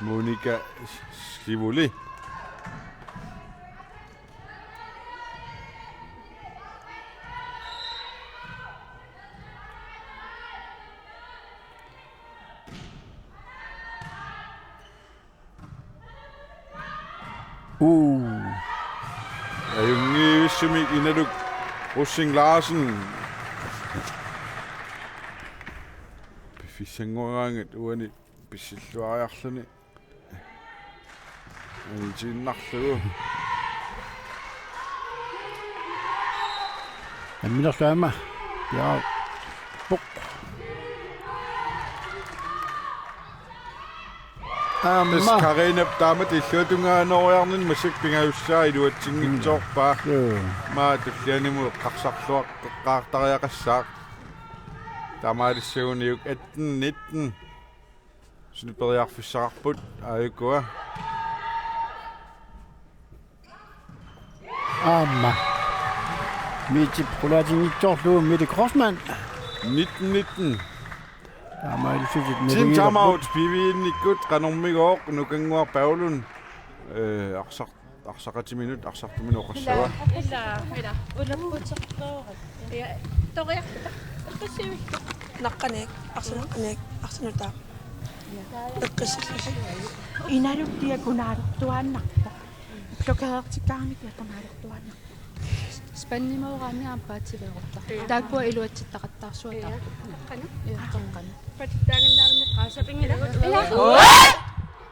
Monika Skivuli. Uu. Ajunngivissumik Inaluk Rosing Larsen. Piffissanngoraangat uani pissilluariarluni. Anitiinnarlugu. Namminerlu aamma. Ja. Puk. Aamma. Tassa Karinap taamatut illuatungaanut oriarnermi massakkut pingajussaa iluatsinngitsoorpaa. Joo. Maa tullianimut eqqarsarluar-, eqqartariaqassaaq. Taamaalissaguniuk atten nitten. Suli periarfissaqarput aajukua. Aamma. Mitip qulaatinngitsoorlugu Mette Kreutzmann. Nitten nitten. Taamaalillutik. Team timeout, P V-nnikkut qanormigooq Nukannguaq Paulun. Øh, arsaq-, arsaqatiminut, arsartuminut oqassava. Ila, ila, ila. Ulapputertooraq. Ja, toriarluta. Eqqissivikku. Naqqaniik, arsaat naqqaniik, arsaat nutaaq. Eqqissillusi. Inaluk diagonalortuaannarpoq. Blokerertikkaanni diagonalortuaannarpoq. Spandimooraanni aamma paatsiveerutta. Taakkua iluatsittaqattaarsuata. Eqqaana. Eqqaana. Patittaanginnaavinni qaasapinngilaq.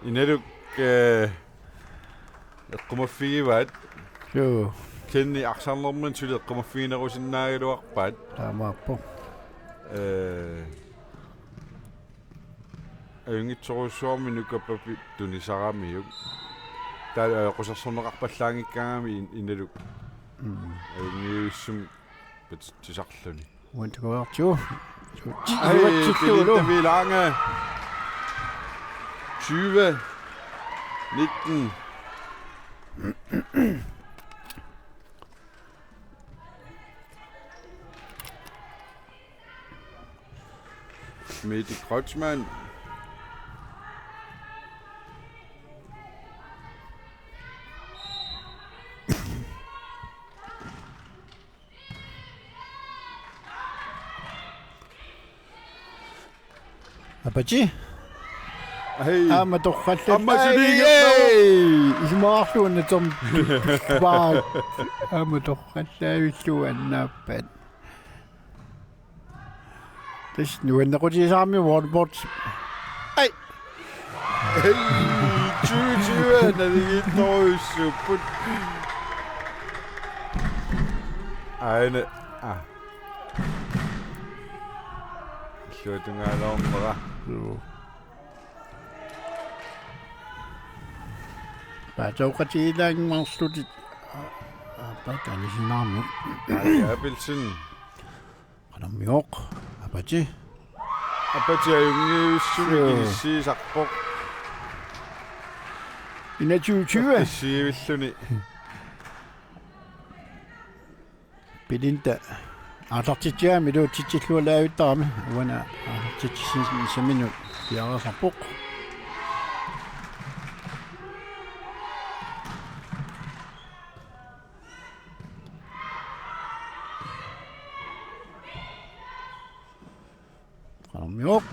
Inaluk, øh, eqqumaffigivaat. Joo. Kenny arsarnermini suli eqqumaffiginerusinnaagaluarpaat. Taamaappoq. Øh, Ajunngitsorujussuarmik Nuka Papi tunisaramiuk. Taava ajoqusersorneqarpallaanngikkaangami In-, Inaluk. Mm. Ajunngivissumik patitsisarluni. Uantakuartigu. Ai, Belinda Wilange. Tyve nitten. Mette Kreutzmann. Apache? Hej. Aamma torrallallaa. Aamma suli ingerlavoq. Ei! Isumaqarluunnatsum. Baa. Aamma torrallaavillugu annaappaat. Tassa nuannequtigisarami Wallboard. Ai! Ei! Tyve tyve, navigiittorujussuupput. Aana. Ah. Illuatungaaloornera. Joo. Paatooqatigilaannguarlutit. Aappaat anisinaarmut. Abelsen. Qanormigooq. Apache. Apache ajunngivissumik. Joo. Inissiisarpoq. Enogtyve tyve. Issiivilluni. Belinda aallartitsigami iluatsitsillualaavittarami uani aallartitsissaminut piareersarpoq. Qanormigooq.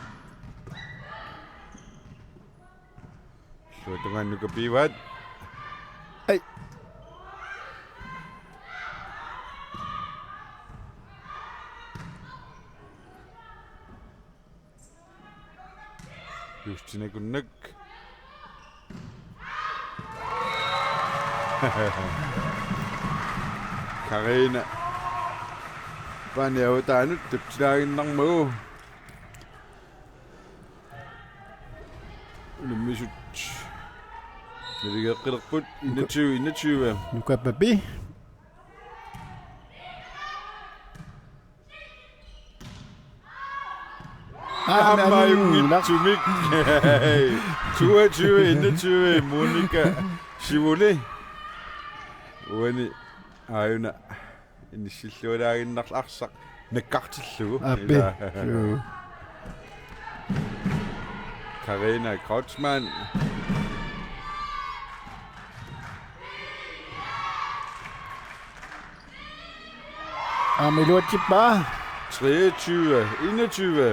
Illuatungaanut Nuka piivaat. Ai. Nakunnak. Karina. Paani avataanut tapsilaaginnarmagu. Unammisut. Naligeqqilerput enogtyve enogtyve. Nuka Papi. Aamma ajunngitsumik. Toogtyve enogtyve, Monika Sivuli. Uani aajuna inissillualaaginnarlugu arsaq nakkartillugu. Aappi. Ila. Suu. Karina Kreutzmann. Aamma iluatsippaa. Treogtyve enogtyve.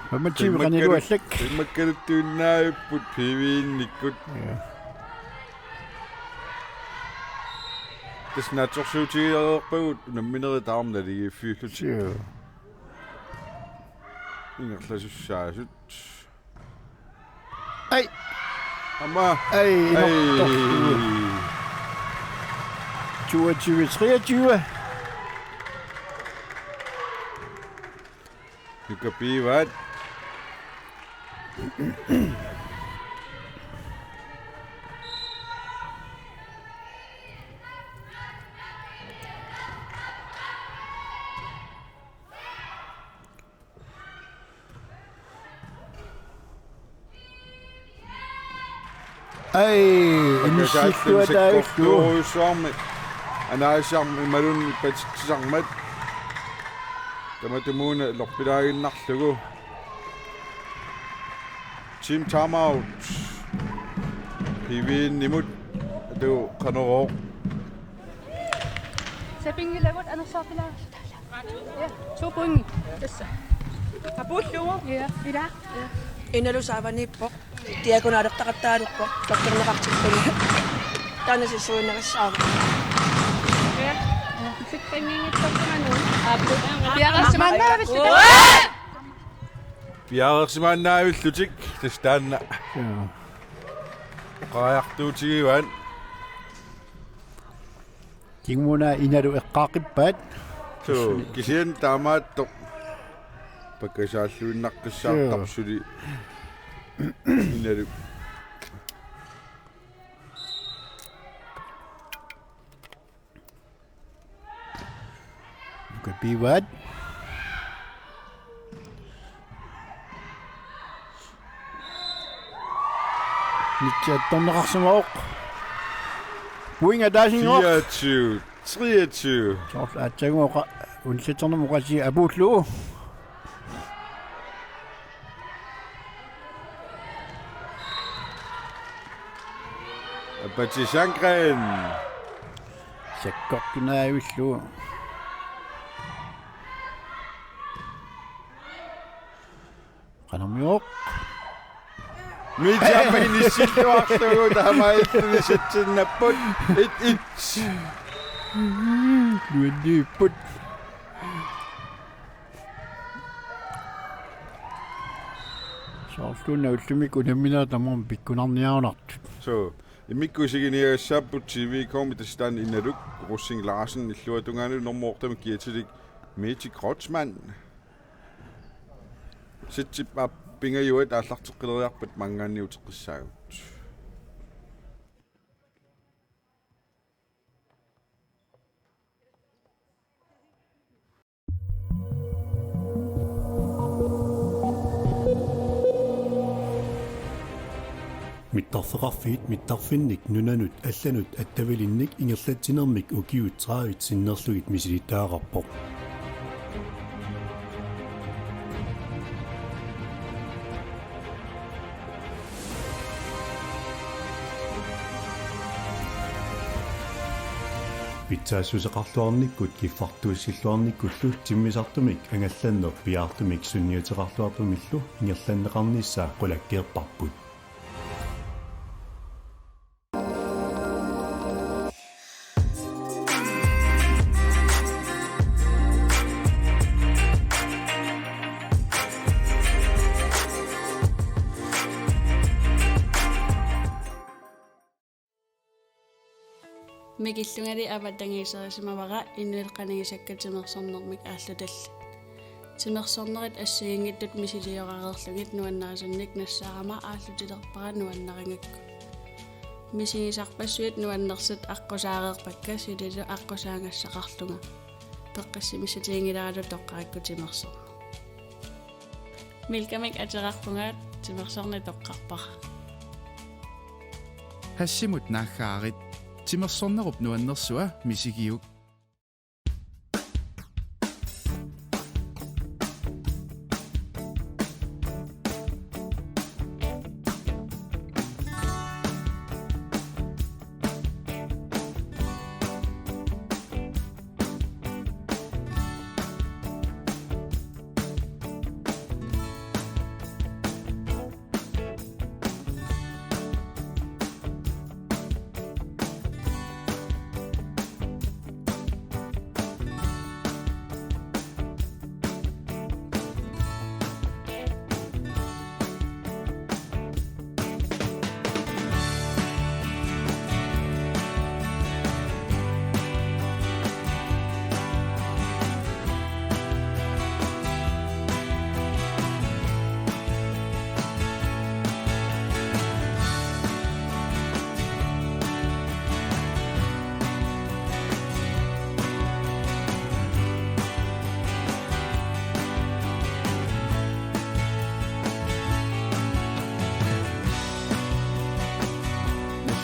Femogtyve qaniluallak. Femogtyve-naajupput P V-nnikkut. Ja. Tassa naatsorsuutigilerpagut unamminerit tamarmik naligiiffiullutik. Suu. Ingerlasussaasut. Ai. Aamma. Ai, ai. Inortortugut. Toogtyve treogtyve. Nuka Pivaat. Ai, inissilluataassuarmi. Anaasiarmi imaluunniit patitsisarmat. Tamatumuuna lorpilaaginnarlugu. Team timeout. P V-nnimut. Atu Qanorooq. Sapinngilagut anersaarpilaarluta. Ja, to point. Tassa. Apuullugu. Ja. Ila. Inalu saavaniippoq. Diagonalertaqattaalerpoq. Takkerneqartilluni. Taanna sissuinnarissaavoq. Ja. Sikkanngingittarsimanu. Aappu. Piareersimaannavilluta. Piareersimaannaavillutik. Tassa taanna. Ja. Oqariartuutigivaat. Kingumut Inalu eqqaaqqippaat. Suu, kisianni taamaattoq. Pakkasaalluinnaqqissaartarpoq suli. Inalu. Nuka Pivaat. Nitsi attorneqarsimavoq. Uinga taasinngooq. Fireogtyve treogtyve. Soorlu aatsaannguaq unitsitsernermut oqaasii apuullugu. Apache Sandgreen. Sakkortunaavillugu. Qanormioq. Miitiamma inissilluarlugu taamaalilluni satsinnapput. Et et. Luanniipput. Soorluuna ullumikkut unamminerit tamarmik pikkunarniarunartut. Suu, immikkut isiginiagassaapput T V-kumi, tassa taanna Inaluk, Rosing Larsen illuatungaanut normu ottemik kiatilik Mette Kreutzmann. Setsip aap pingajuat aallarteqqileriarpat maanngaanniit uteqqissaagut. Mittarfeqarfiit mittarfinnik nunanut allanut attavilinnik ingerlatsinermik ukiut tredive sinnerlugit misilittagaqarpoq. Pitsaassuseqarluarnikkut kiffartuussilluarnikkullu timmisartumik angallanneq piaartumik sunniuteqarluartumillu ingerlanneqarnissaa qulakkeerparput. Mikillungali avatangiiserisimavara inuit qanigisakkat timersornermik aallutallit. Timersornerit assigiinngitsut misiliorareerlugit nuannarisunnik nassaarama aallutilerpara nuannarigakku. Misigisarpassuit nuannersut aqqusaareerpakka, sulilu aqqusaagassaqarlunga. Peqqissimissutiginngilaralu toqqarakku timersorneq. Milkamik ateqarpunga, timersorneq toqqarpara. Hashimut naaggaarit. Timersornerup nuannersua misigiuk.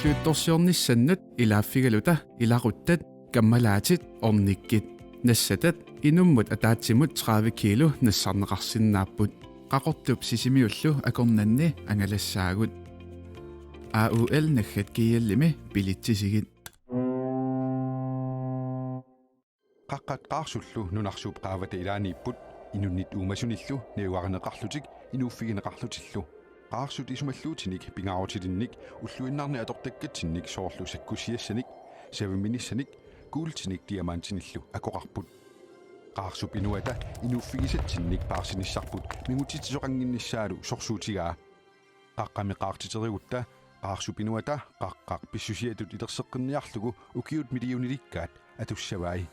Nalliuttorsiornissannut ilaaffigaluta ilaquttat, kammalaatit, ornikkit. Nassatat inummut ataatsimut tredive kilo nassarneqarsinnaapput. Qaqortup Sisimiullu akornanni angalassaagut. A U L naggat G L-imi bilitsisigit. Qaqqat Qaarsullu nunarsuup qaavata ilaaniipput, inunnit uumasunillu najugarineqarlutik inuuffigineqarlutillu. Qaarsut isumalluutinik pingaarutilinnik ulluinnarni atortakkatsinnik soorlu sakkussiassanik, saviminissanik, kuultinik diamantinillu akoqarput. Qaarsup Inuata inuuffigisatsinnik paarsinissarput mingutitsisoqannginnissaalu sorsuutigaa. Qaqqami qaartiterigutta Qaarsup Inuata qaqqaq pissusiatut ilerseqqinniarlugu ukiut millionilikkaat atussavai.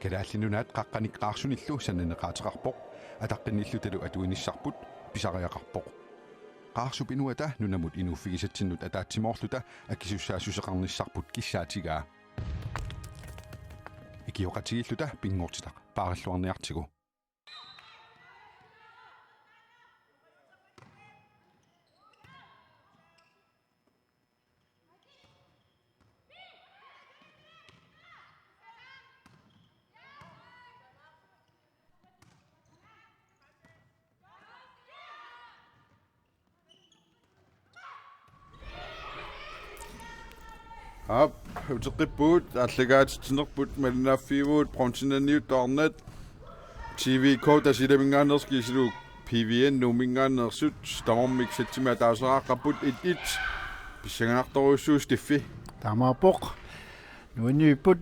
Kalaallit Nunaat qaqqanik qaarsunillu sananeqaateqarpoq, ataqqinnillutalu atuinissarput pisariaqarpoq. Qaarsup Inuata nunamut inuuffigisatsinnut ataatsimoorluta akisussaassuseqarnissarput kissaatigaa. Ikioqatigiilluta pinngortitaq paarilluarniartigu. Aap, uteqqippugut, aallakaatitsinerput malinnaaffigivugut, bronzenaniutut arnat, T V K Tasiilaminngaanneersut kisilu P V N Nuumminngaanneersut tamarmik satsimi ataaseraqqapput et et. Pissanganartorujussuuvoq Steffi. Taamaappoq. Nuannivipput.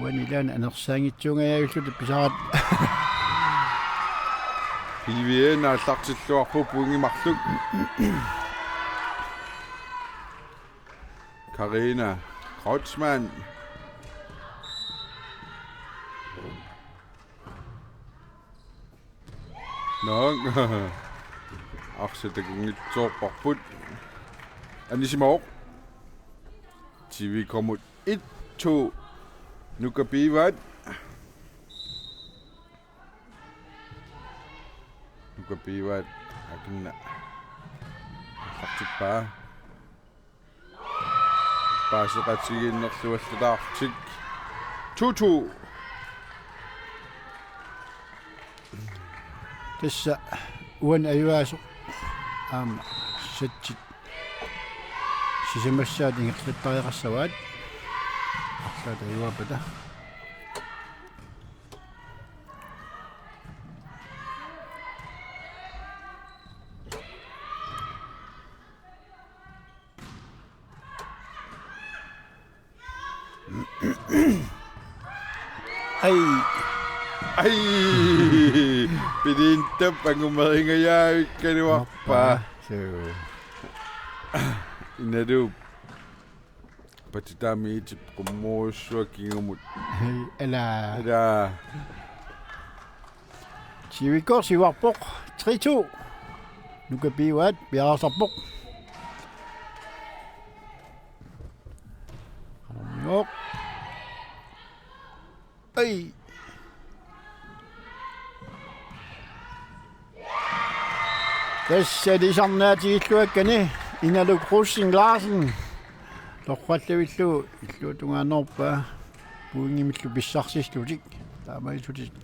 Uani ilaanni anersaanngitsuungajaavilluta pisarat. P V N aallartilluarpoq pointit marluk. Karina Kreutzmann. Nå. Arsaq takunngitsoorparput. Anisimavoq. T V K-mut et to. Nuka Pivaat. Nuka Pivaat. Akinna. Aallartippaa. Paaseqatigiinnerluallataartik. To to. Tassa uani ajugaasoq aamma satsit sisamassaat ingerlattariaqassavaat. Arlaat ajugaappata. Ai. Ai. Piliintap angumeringajavikkaluarpaa. Suu. Inaluup. Patitaamiitip qummorujussuaq kingumut. Ala. Ala. Sivikor sivarpoq. Tre to. Nuka piuaat piareersarpoq. Qanormioq. Ai. Tassa ilisarnaatigilluakkani Inaluk Rosing Larsen. Torrallavillugu illuatungaannerpaa pointimillu pissarsillutik. Taamaattutit.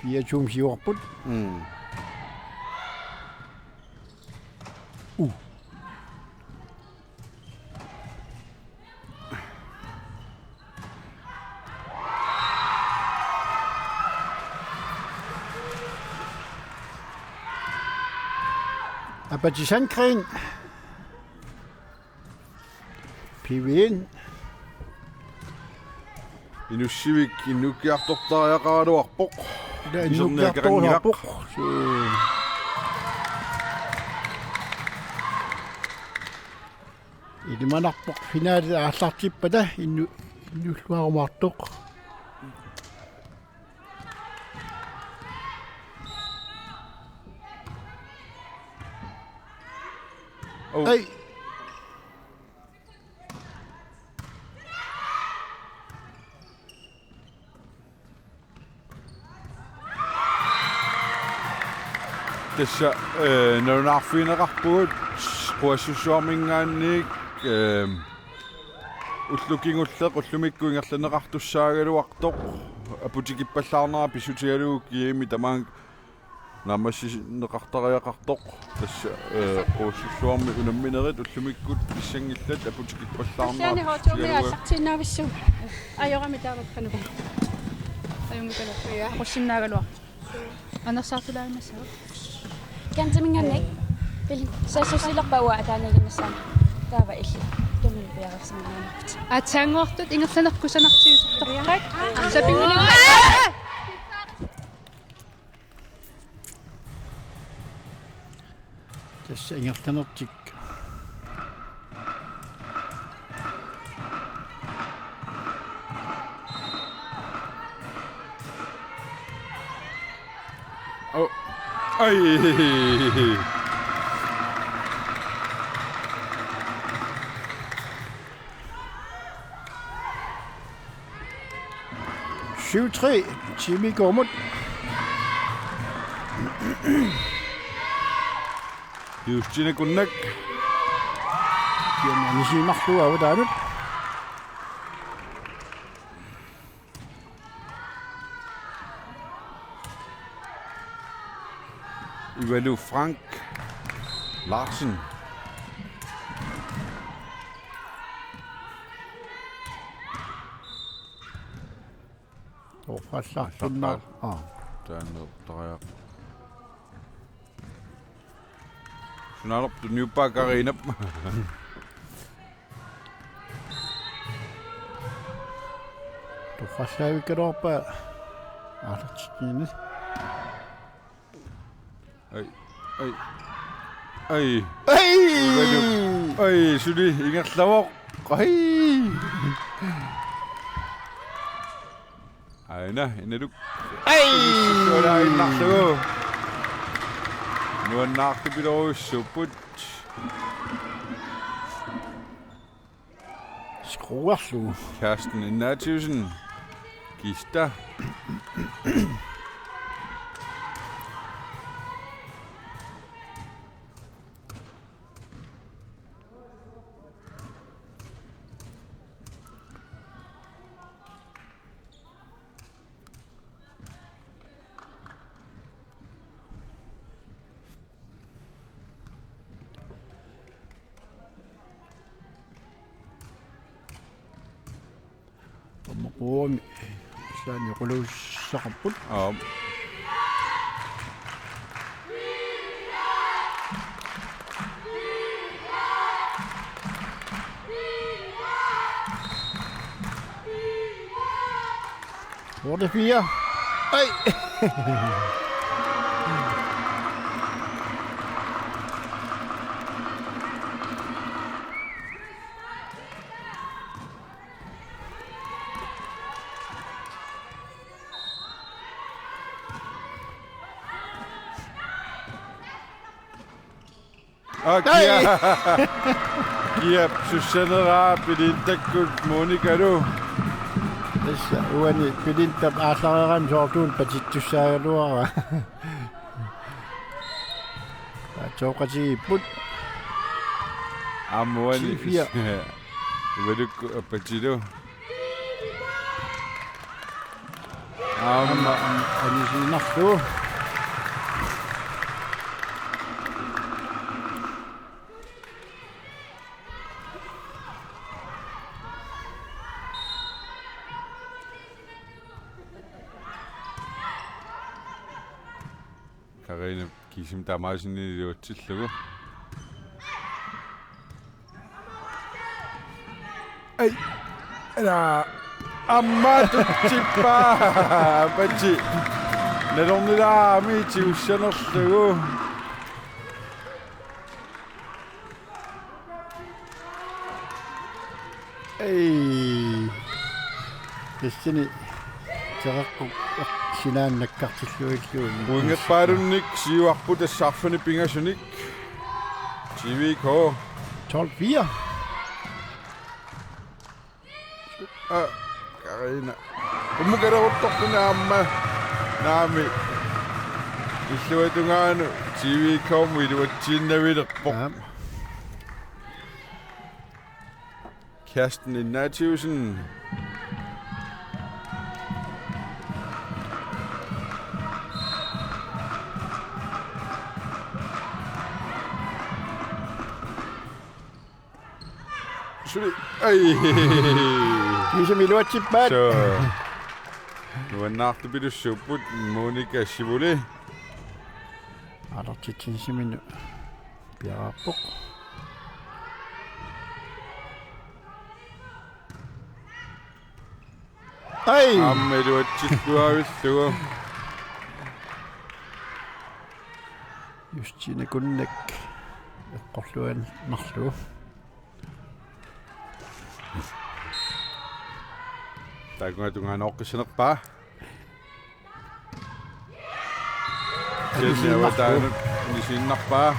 Fire to siuarput. Mm. Uh. Apache Sandgreen. P V N. Inussivik inukkiartortariaqaraluarpoq. Ila inukkiartortariaqaraluarpoq. Iserniakkanngilaq. Suu. Ilimanarpoq finale aallartippata innu-, innulluarumaartoq. Oh. Ai. Tassa, eh, nalunaarfigineqarpugut Quassussuarminngaanniit, eh, ulloq kingulleq ullumikkut ingerlanneqartussaagaluartoq aputikippallaarnera pissutigalugu G M-i tamaanga naammassineqartariaqartoq. Tassa, eh, Quassussuarmi unamminerit ullumikkut pissanngillat aputikippallaarnera. Kisianni H two-mi pissutigalugu aallartiinnavissuk. Ajorami taavakkanu. Ajunngikkaluarpoq. Aqussinnaagaluaq. Anersaartulaaginnassavat. Kansaminngaanniit. Pil-, saassussilerpaa uanga ataaniiginnassaanga. Taava illit. Tunniupiareersimanngikkaluarputit. Aatsaannguartut ingerlaneq kusanartigisartoqaat. Sapinnguaq. Tassa ingerlanertik. Oh. Ai. Syv tre, Jimmy Gormut. Justine Kunnak. Jimmy Nisimarlu avataanut. Ivalu Frank Larsen. Torrallartunna. Aa. Taanna tariaq. Sunaanerput tunniuppaa Karinap. Torrallaavikkaluarpaa aallartikkini. Ai, ai, ai. Ai! Ai, suli ingerlavoq. Ai! Aana, Inaluk. Ai! Suolaaginnarlugu. Nuannaartupilorujussuupput. Skruerlugu. Carsten Ignatiussen. Kista. Tommoquumi saani quluussaqarput. Aap. Otte fire. Ai. Aa, Kia. Kiap sussaneraa Pilintakkut Monikalu. Tassa uani Pilintap aallareerami soorlu una patittussaagaluaraa. Atsoqatigiipput. Aamma uani. Ti fire. Ivalukkut apatilu. Aamma. Aamma anisiinnarlugu. Karina kiisami tamaasini iluatsillugu. Ai. Ila. Aamma tutsippaa. Pati. Nalornilaami tigussanerlugu. Ei. Tassani teqeqquk sinaanut nakkartillugillugu. Uingerpaalunnik siuarput tassa arfineq pingasunik. T V K. Tolv fire. Aa, Karina. Ummukaleruttorpuni aamma. Naami. Illuatungaanut T V K-mut iluatsiinnavilerpoq. Ja. Kerstin Ignatiussen. Suli. Ai. Kiisami iluatsippaat. So. Nuannaartupilussuupput Monika sivuli. Aalartitsinsiminut piareerpoq. Ai. Aamma iluatsilluavillugu. Justine Kunnek eqqorluinnarlugu. Taakkunga tungaanut oqqissanerpaa. Kisianni avataanut anisiinnarpaa.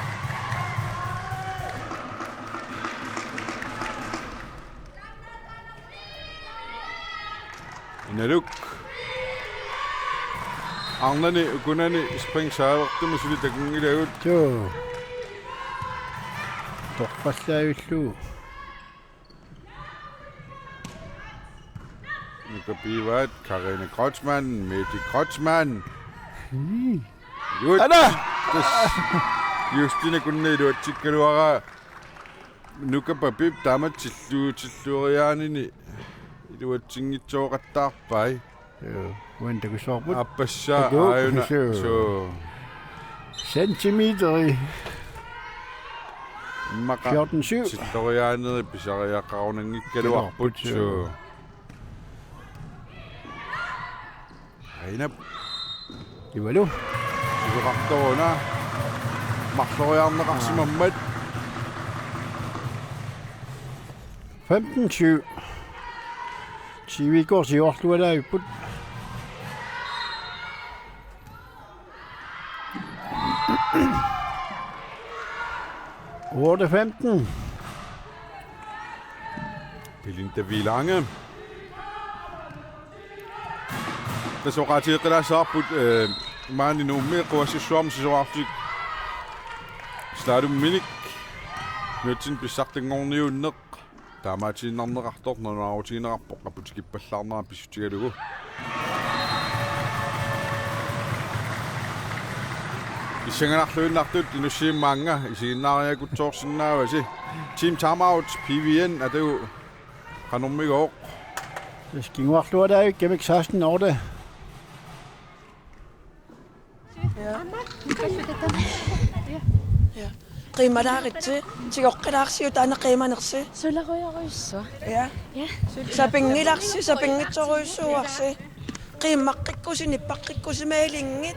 Inaluk. Arnani ukunani spring saavertumi suli takunngilagut. Joo. Torfassaajullu. Nuka pivaat Karina Kreutzmann, Mette Kreutzmann. Hmm. Iluat-, Ana! Tassa. Justine Kunnek iluatsikkaluaraa. Nuka Papip taama tillu-, tillueriaanini iluatsinngitsooqattaarpai. Joo, uani takussavarput. Aappassaa. Taku-, aajuna. Suu. Suu. Centimeteri. Immaqa fjorten syv. Tillueriaaneri pisariaqarunanngikkaluarput. Tilluarput, suu. Suu. Aina. Ivalu. Sisoqartoruna. Marloriarneqarsimammat. Femten syv. T V K siuarlualaavipput. Otte femten. Belinda Vilange. Tassa oqaatigeqqilaassavarput, eh, maani Nuummi Quassussuarmi sisorarfik slalomminik nunatsinni pissartanngorniunneq taamaatiinnarneqartoq nalunaarutigineqarpoq aputikippallaarnera pissutigalugu. Pissanganarluinnartut Inussiimmanga isiginnaariakutsoorsinnaavasi. Team timeout, P V N atagu qanormigooq. Tassa kinguarlualaavikkamik seksten otte. Ja. Ja. Qiimmalaaritsi, tigoqqilaarsiuk taanna qiimanersi. Sularujorujussuaq. Ja. Ja. Sapinngilarsi, sapinngitsorujussuuarsi. Qiimmaqqikkusi, nippaqqikkusi mailinngi.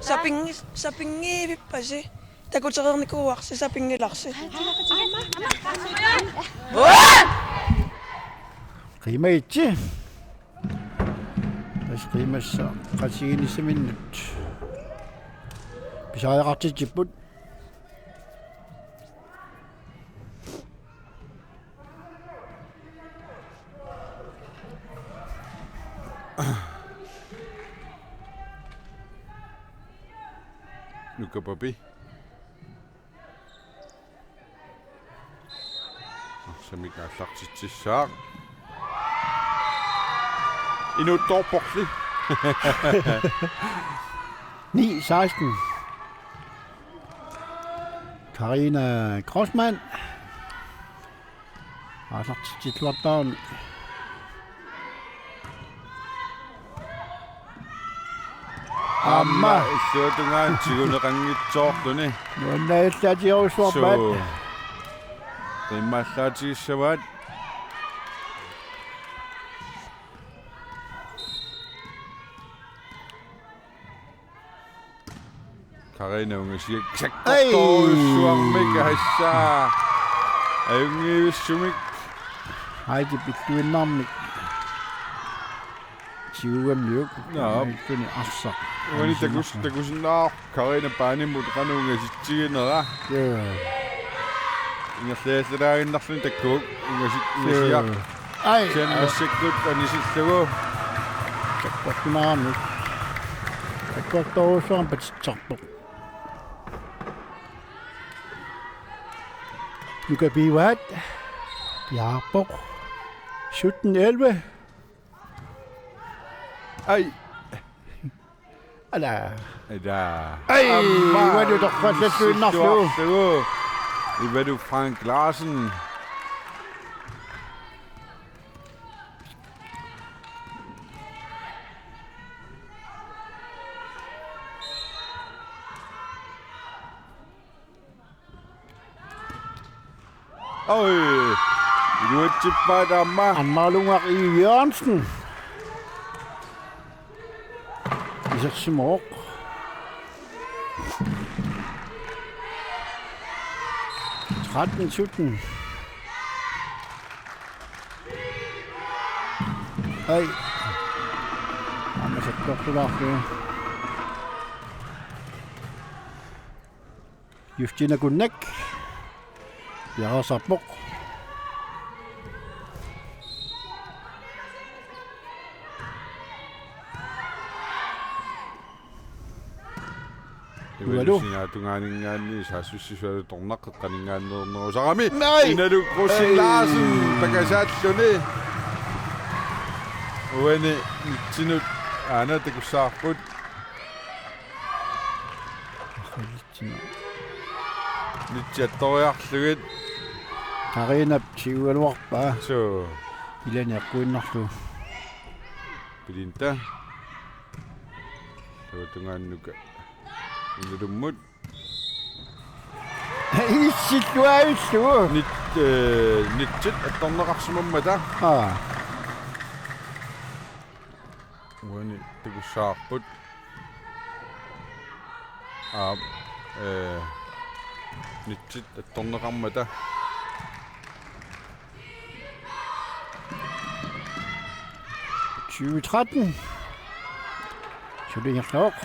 Sapinngis-, sapinngivippasi. Takutereernikuuarsi, sapinngilarsi. Qiimagitsi. Tassa qiimassaaq qatigiinnissaminnut. Pisariaqartitsipput. Nuka Papi. Arsamik aallartitsissaaq. Inuuttoorporli. Ni seksten. Karina Grossmann. Aallartitsilluartarami. Aamma. Aamma illuatungaanut tiguneqanngitsoorluni. Nuannaallaatigeriarsuarpaat. Suu. Qiimmaallaatigissavaat. Karina ungasiak. Ai! Sakkortoorujussuarmik, assa. Ajunngivissumik. Heidi pilluinnarmik. Siugammiuk. Naa. Mailtuni arsaq. Uani takus-, takusinnaavarput Karina paanimut qanoq ungasitsiginera. Joo. Ingerlaallaginnarluni takkuuk ungasik-, ungasiaq. Ai. Sen massakkut anisillugu. Sakkortunaarmik. Sakkortoorujussuarmik patitsisarpoq. Nuka Pivaat. Jaappoq. Sytten elleve. Ai. Ala. Ida. Ai, aamma. Ivalu torrallalluinnarlugu. Ivalu Frank Larsen. Oj. Iluatsippaat aamma. Ammalunga i Jørgensen. Isersimooq. Tretten sytten. Ai. Aamma sakkortulaarlugu. Justina Kunnak. Piareersarpoq. Ivalu. Ivalu sinaata tungaaninngaanniit saassussisualu tornaqqeqqaninngaanneernerusarami. Nei! Inalu Krusing Larsen pakasaalluni. Uani nitsinut aana takussavarput. Nitsi attoriarlugit. Karinap siugaluarpaa. Suu. Ilani eqquinnarlugu. Pilinta. Taava tungaanut Nuka. Inalummut. Issilluavillugu. Nit-, eh, nitsit attorneqarsimammata. Aa. Uani takussavarput. Aap, eh, nitsit attorneqarmata. Tyve tretten. Suli ingerlavoq.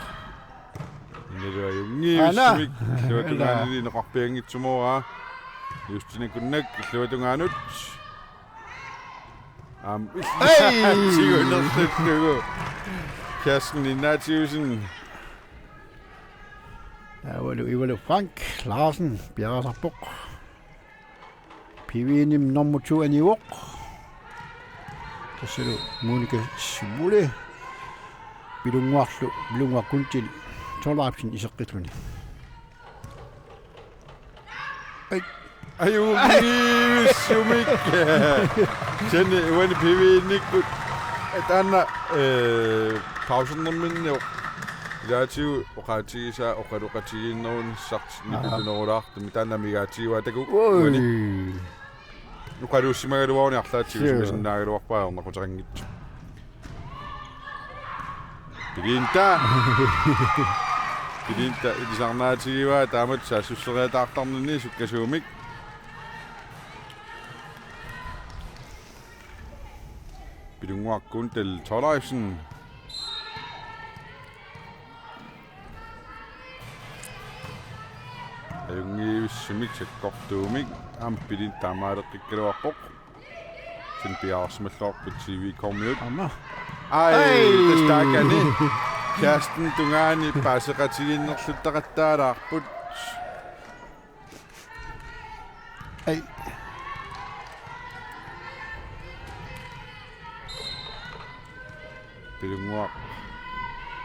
Inalu ajunngivissumik. Aana. Illuatungaanut inoqarpianngitsumooraa. Justina Kunnak illuatungaanut. Aamma. Ei! Tigunerluttugu. Kerstin Ignatiussen. Taavalu Ivalu Frank Larsen piareersarpoq. Piviinim nummer to anivoq. Tassalu Monika Simule. Pilunnguarlu, Pilunnguaq Kuntil Thorleifsen iseqqilluni. Ai. Ajunngivissumik. Sen uani piviinikkut. Taanna, eh, pausernerminni ilaatigut oqaatigisaa oqaloqatigiinnerunissartik. Aa. Nikutunerulaartumik taanna amigaatigivaat taakku. Oi. Uani. Oqaluussimagaluaruni arlaatigut. Sure. Simasinnaagaluarpara ajornaquteqanngitsoq. Pilinta. Pilinta ilisarnaatigivaa taamatut saassusseriataartarnini sukkasuumik. Pilunnguaq Kuntil Thorleifsen. Ajunngivissumik sakkortuumik aamma Pilinta taamaaleqqikkaluarpoq. Sen piareersimalluarput T V-kormiut. Aamma. Ai, ai, tassa taakani. Kjærsten tungaani paaseqatigiinnerluttaqattaalaarput. Ai. Pilunnguaq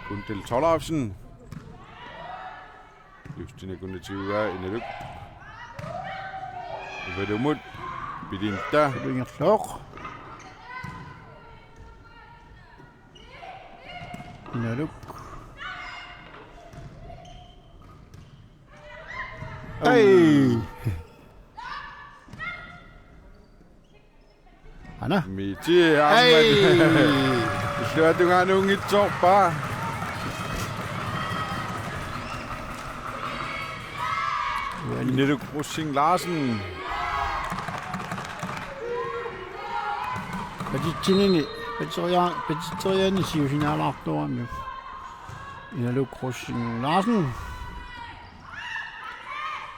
Kundal Tollefsen. Justina Kundal tiguaa Inaluk. Uvalumut. Pilinta. Pilingerloq. Inaluk. Ai. Ana. Miti, ai. Illuatungaanut unngitsoorpaa. Inaluk Rosing Larsen. Patitsinini, patiteriaa-, patitseriaani siusinaalaartorami. Inaluk Rosing Larsen.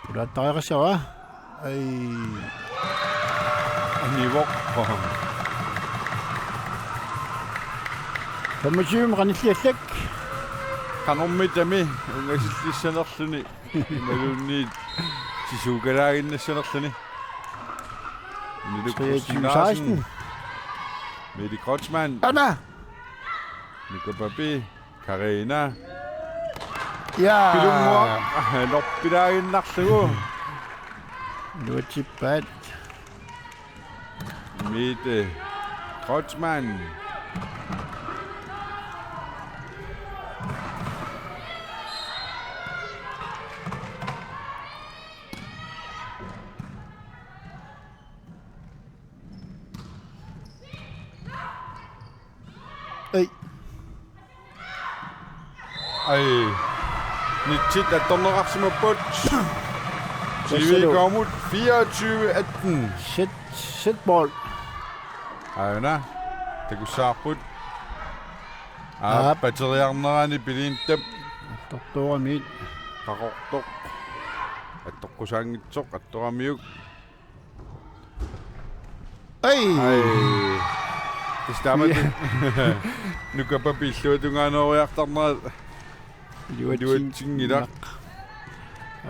Pulattareqassava? Ai. Anivoq. Femogtyve qanilliallak. Qanormitami ungasillissanerluni. Imaluunniit sisuukalaaginnassanerluni. Inaluk Rosing Larsen. Treogtyve seksten. Mette Kreutzmann. Ana! Nuka Papi. Karina. Ja. Pilunnguaq. Lorpilaaginnarlugu. Iluatsippaat. Mette Kreutzmann. Ei. Ai. Nitsit attorneqarsimapput. T V K-mut fireogtyve atten. Set, set mål. Aana. Takussavarput. Aap. Aap, pateriarnerani Pilintap. Attortuuramit. Qaqortoq. Attoqqusaanngitsoq, attoramiuk. Ai. Ai. Tassa taamatut. Nuka Papi illuatungaanooriartarnerat. Iluatsin-, iluatsinngilaq.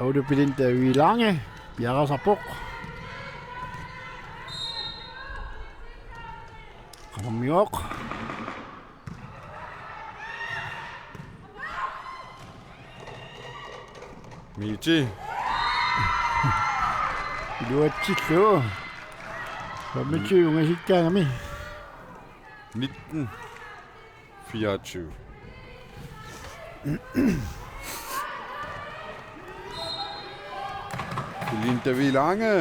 Aulu Pilinta Villange. Piareersarpoq. Qanormioq. Miti. Iluatsillugu. Femogtyve ungasikkaangami. Nitten fireogtyve. Linda Villange.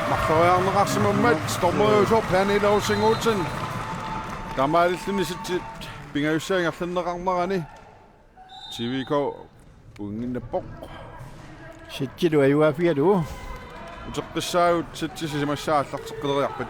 Marloriarneqarsimammat dommeriusoq Pernille Olsen Olsen. Taamaalilluni setsit pingajussaa ingerlanneqarnerani T V K pointinnappoq. Setsilu ajugaaffigalugu. Uteqqissaagut setsit sisamassaat aallarteqqileriarpat.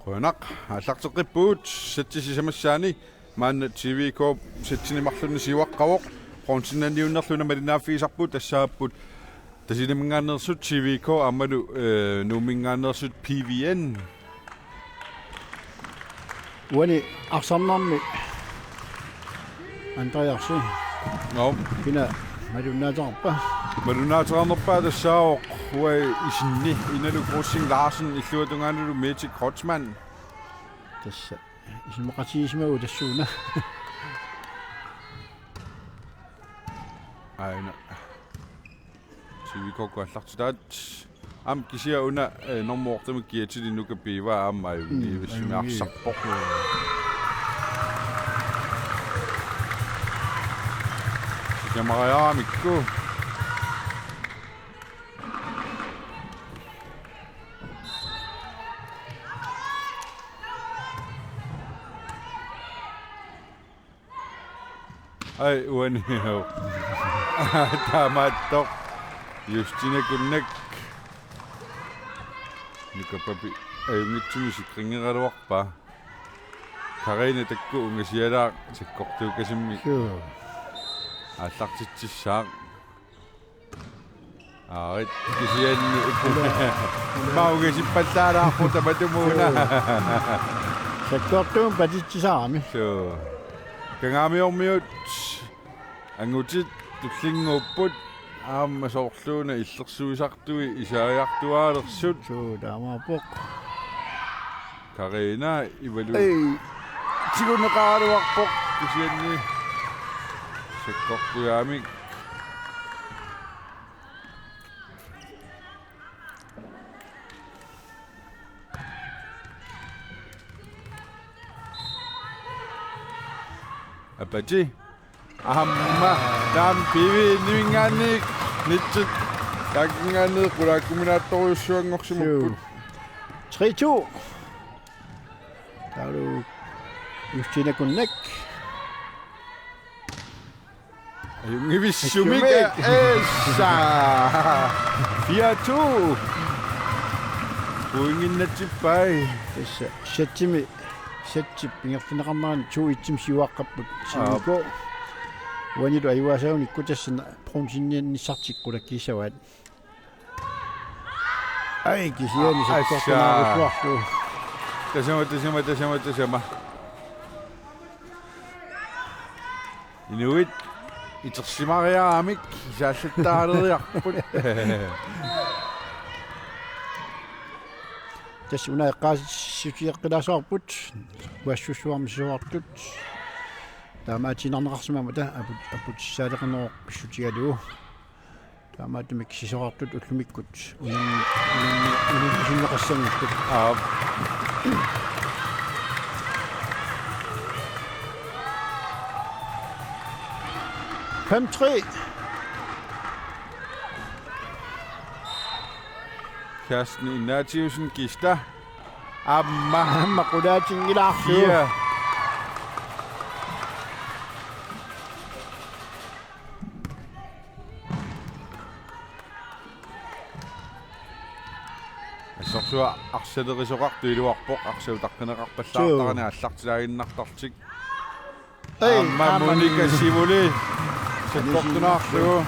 Qujanaq, aallarteqqippugut, sætti sisamassaani, maanna T V K sættini marlunni siuaqqavoq, bronzeniunnerluni malinnaaffigisarput, tassaapput Tasiilaminngaanneersut T V K aammalu, øh, Nuumminngaanneersut P V N. Uani arsarnermi Andreas. Nå. Kina malunnaateqarpa? Malunnaateqarnerpaaq tassaavoq uanga isinni Inalu Rosing Larsen illuatungaanilu Mette Kreutzmann. Tassa isumaqatigiissimavugut tassuuna. Aana. T V K-kkut aallartitaat. Aamma kisianni una, øh, nummer otte-mi kiatili Nuka Piva aamma ajunngivissumi arsarpoq. Sisamariaramikku. Ai, uani. Taamaattoq. Justine Kunnak. Nuka Papi ajunngitsumik sikrinngeraluarpaa. Karina taakku ungasialaaq sakkortuukasimmik. Suu. Aallartitsissaaq. Aarit kisianni. Maugisippallaalaarpu tamatumuuna. Sakkortuumik patitsisaami. Suu. Kangaamiormiut angutit tullinnguupput aamma soorluuna illersuisartui isaajartuaalersut. Suu, taamaappoq. Karina Ivalu. Ei. Tiguneqaraluarpoq kisianni. Sakkortuumik. Apati. Aamma. Taam P V N-iminngaanniit. Nitsit. Taakkinngaanniit qulaakkuminaattorujussuanngorsimapput. Suu. Tre to. Taavalu Justine Kunnak. Ajunngivissumik. Ajunngivissumik. Essa. Fire to. Pointinnatsippai. Tassa sættimi, sættip ingerlanneqarnerani to et-imik siuaqqapput. Aap. T V K. Uanilu ajugaasaagut ikkutassanna bronzeniannissartik qulakkiissavaat. Ai, kisianni. Aa, sakkortunaarussuarlu. Tassami, tassami, tassami, tassami. Inuit itersimariaramik isaallattaaleriarput. Tassa una eqqaasitsissutigeqqilaassavarput. Uassussuarmi sisorartut. Taamaatiinnarneqarsimammata aput-, aputissaaleqineruvoq pissutigalugu. Taamaattumik sisorartut ullumikkut unammi-, unammi-, unammisinneqassanngorput. Aap. Fem tre. Kerstin Ignatiussen Kista. Aamma. Aamma qulaatinngilaarlugu. Fire. Assorsuaq arsalerisoqartoq iluarpoq, arsaq utaqqineqarpallaartarani. Suu. Aallartilaaginnartarlutik. Ei, aamma, aamma Monika Sivuli. Sakkortunaarlugu.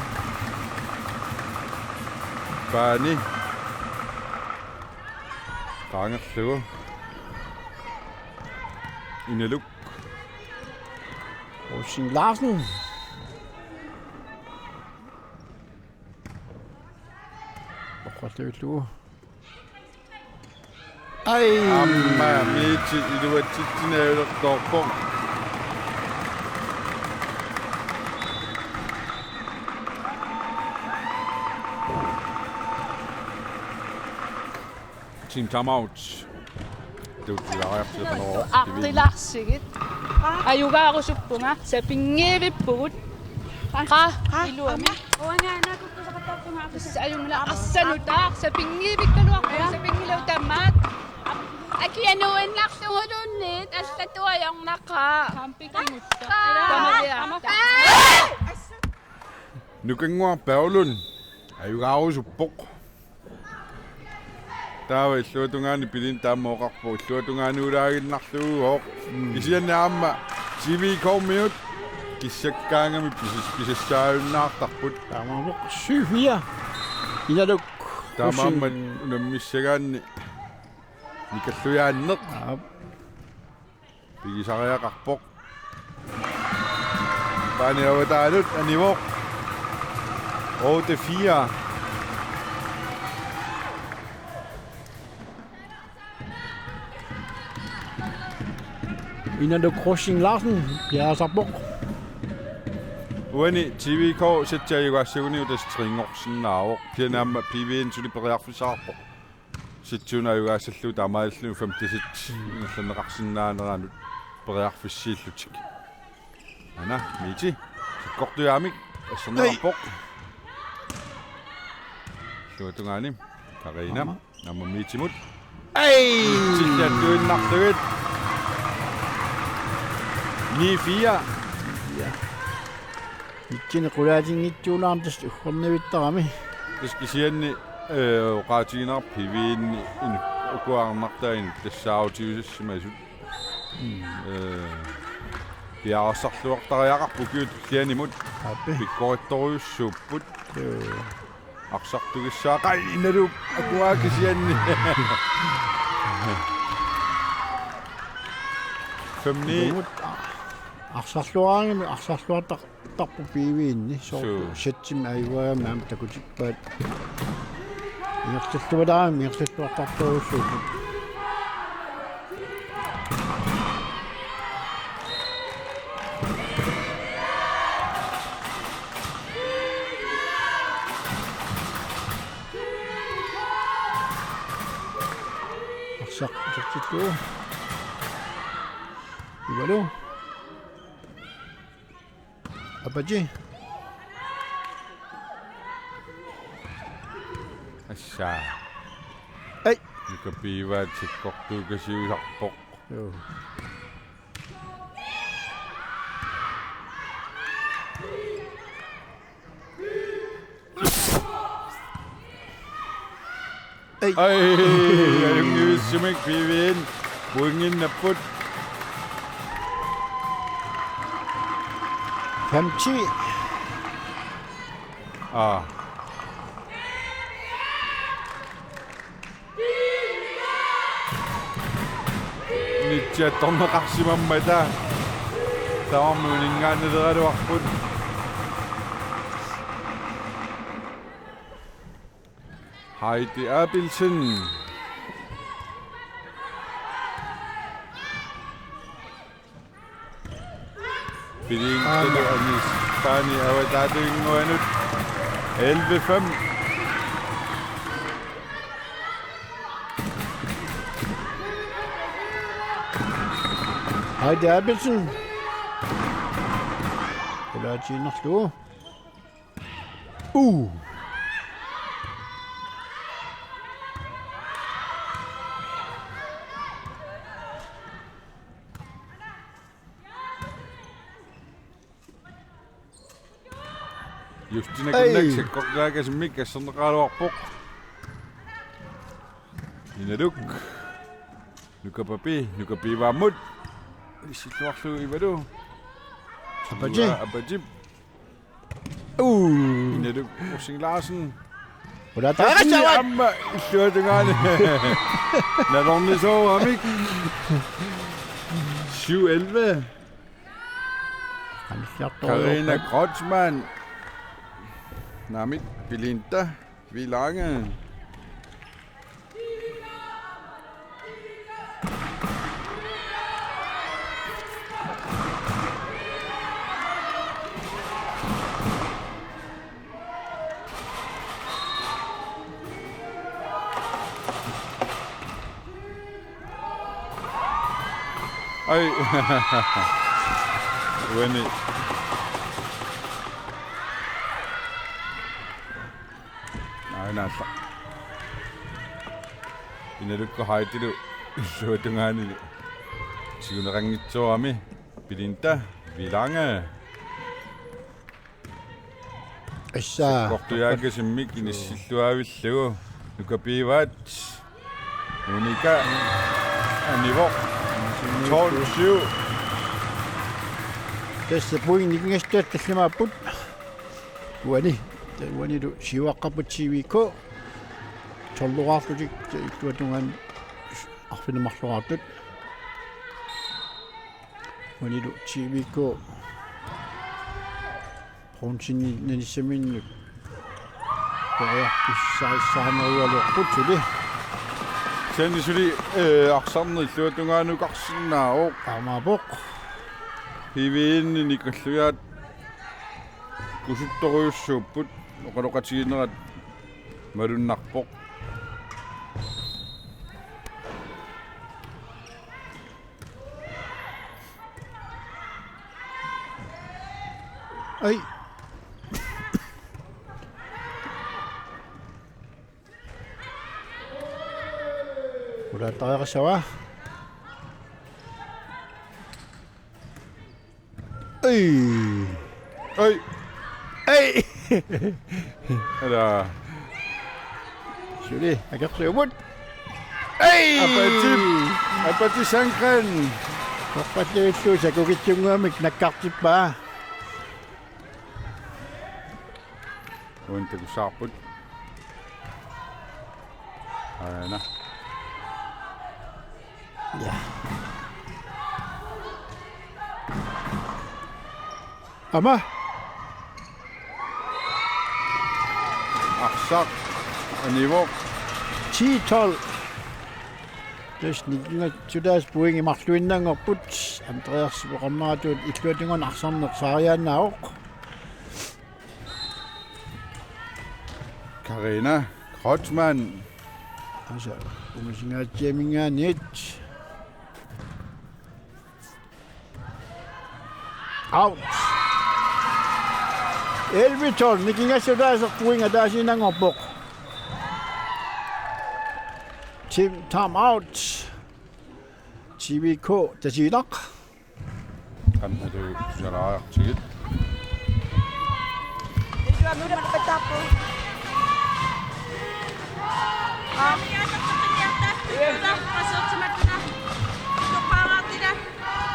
Paani. Qaangerlugu. Inaluk. Rosing Larsen. Oqalliullugu. Ai. Aamma Miitsi iluatsitsinaalertoorpoq. Team timeout. Tuutilaariartilerpara. Aqqilaarsigit. Ajugaarusuppunga, sapinngiivippugut. Qa, iluamik. Tassa ajunngilaq arsanutaaq, sapinngiivikkaluarpunga, sapinngilagut tamaat. Akianuinnarluguluunniit, allatuajornaqaaq. Kampikimutta. Kamaliaq. Nukannguaq Paulun. Ajugaarusuppoq. Taava illuatungaani Belinda aamma oqarpoq illuatungaani ulaaginnarlugu. Mm. Kisianni aamma T V K-miut kissakkaangami pisis-, pisassaajunnaartarput. Taamaammat syv fire. Inaluk. Taamaammat Rosing. Unammissagaanni Mikallujaanneq. Aap. Pigisariaqarpoq. Paani avataanut anivoq. Otte fire. Inaluk Rosing Larsen piareersarpoq. Uani T V K setsi ajugaassaguni utas trinngorsinnaavoq. Kisianni aamma P V N suli periarfissaqarpoq. Setsi una ajugaassallugu taamaalilluni femte set ingerlanneqarsinnaaneranut periarfissiillutik. Aana, Miiti. Sakkortujaamik asserneqarpoq. Illuatungaani Karina. Aamma. Aamma Miitimut. Ei! Miitillattuinnartugit. Ni fire. Ja. Miitsinik qulaatinngitsuulaarami tassa uggornavittarami. Tassa kisianni, eh, oqaatigineqarpoq P V N-i inu-, uku arnartaat inuttassaarutigisimasut. Mm. Eh, piareersarluartariaqarput ukiut tullianimut. Aappi. Pikkorittorujussuupput. Joo. Arsartugissaaqai Inaluk akuaa kisianni. Fem ni. Ilumut, a-, arsarluaraangami arsarluartaq- Tarpu P V N-i soorlu Suu. Setsimik ajugaagami aamma takutippaat. Ingerlallualaarami ingerlalluartartorujussuupput. Arsaq isertillugu. Ivalu. Apaji. Assa. Ei. Nuka Pivaat sakkortuukasiusarpoq. Joo. Ei. Ai, ajunngivissumik P V N pointinnapput. Fem ti. Aa. Nitsaattorneqarsimammata. Tamarmik uninngaannaleraluarput. Heidi Abelsen. Pilinta Aani. Anis Paani avataatinnguanut. Elleve fem. Heidi Abelsen. Qulaatiinnarlugu. Uu. Justina Ei. Kunnak sakkortuaakasimmik asserneqaraluarpoq. Inaluk. Nuka Papi, Nuka Pivaamut. Isilluarlugu Ivalu. Apaji. Iva Apaji. Uu. Inaluk Rosing Larsen. Ula Tasi tarakassavat. Aamma illuatungaani. Nalornisooramik. Syv elleve. Ansiartorujoorpat. Karina Kreutzmann. Naamik Pilinta. Vilange. Ai. Uani. Aanaalla. Inalukku Heidilu illuatungaanini. Tiguneqanngitsoorami. Pilinta. Issa. Kortujaakasimmik inissilluaavillugu. Nuka Pivaat. Unika anivoq. Tolv syv. Tassa pointit nikingassutaat tallimaapput. Uani, uanilu siuaqqapput T V K. Tolvoraarlutik illuatungaanut arfineq-marloraartut. Uanilu T V K. Bronzeni-, -nissaminnut. Periarfissaassaanerialuarput suli. Kisianni suli, eh, arsarneq illuatungaanukarsinnaavoq. Taamaappoq. P V N-inik Kallujaat kusuttorujussuupput, oqaloqatiginerat malunnarpoq. Ai. Ulaatariaqassava? Ai. Ai. Ai. Ala. Suli, akerliumut. Ai. Apatip. Apatip Sandgreen. Toqqatillugu sakukitsunnguamik nakkartippaa. Uani takussavarput. Aana. Ja. Aamma. Arsaq anivoq. Ti tolv. Tassa nikingassutaasa pointit marluinnanngorput. Andreas oqarneratuut illuatungaanut arsarneq saariaannaavoq. Karina Kreutzmann. Asa, ungasinngaatiamingaanniit. Out. Elleve tolv, nikingassutaasa pointit ataasiinnanngorput. Team time out. T V K, Tasiilaq. Qannalu tusalaariartigit.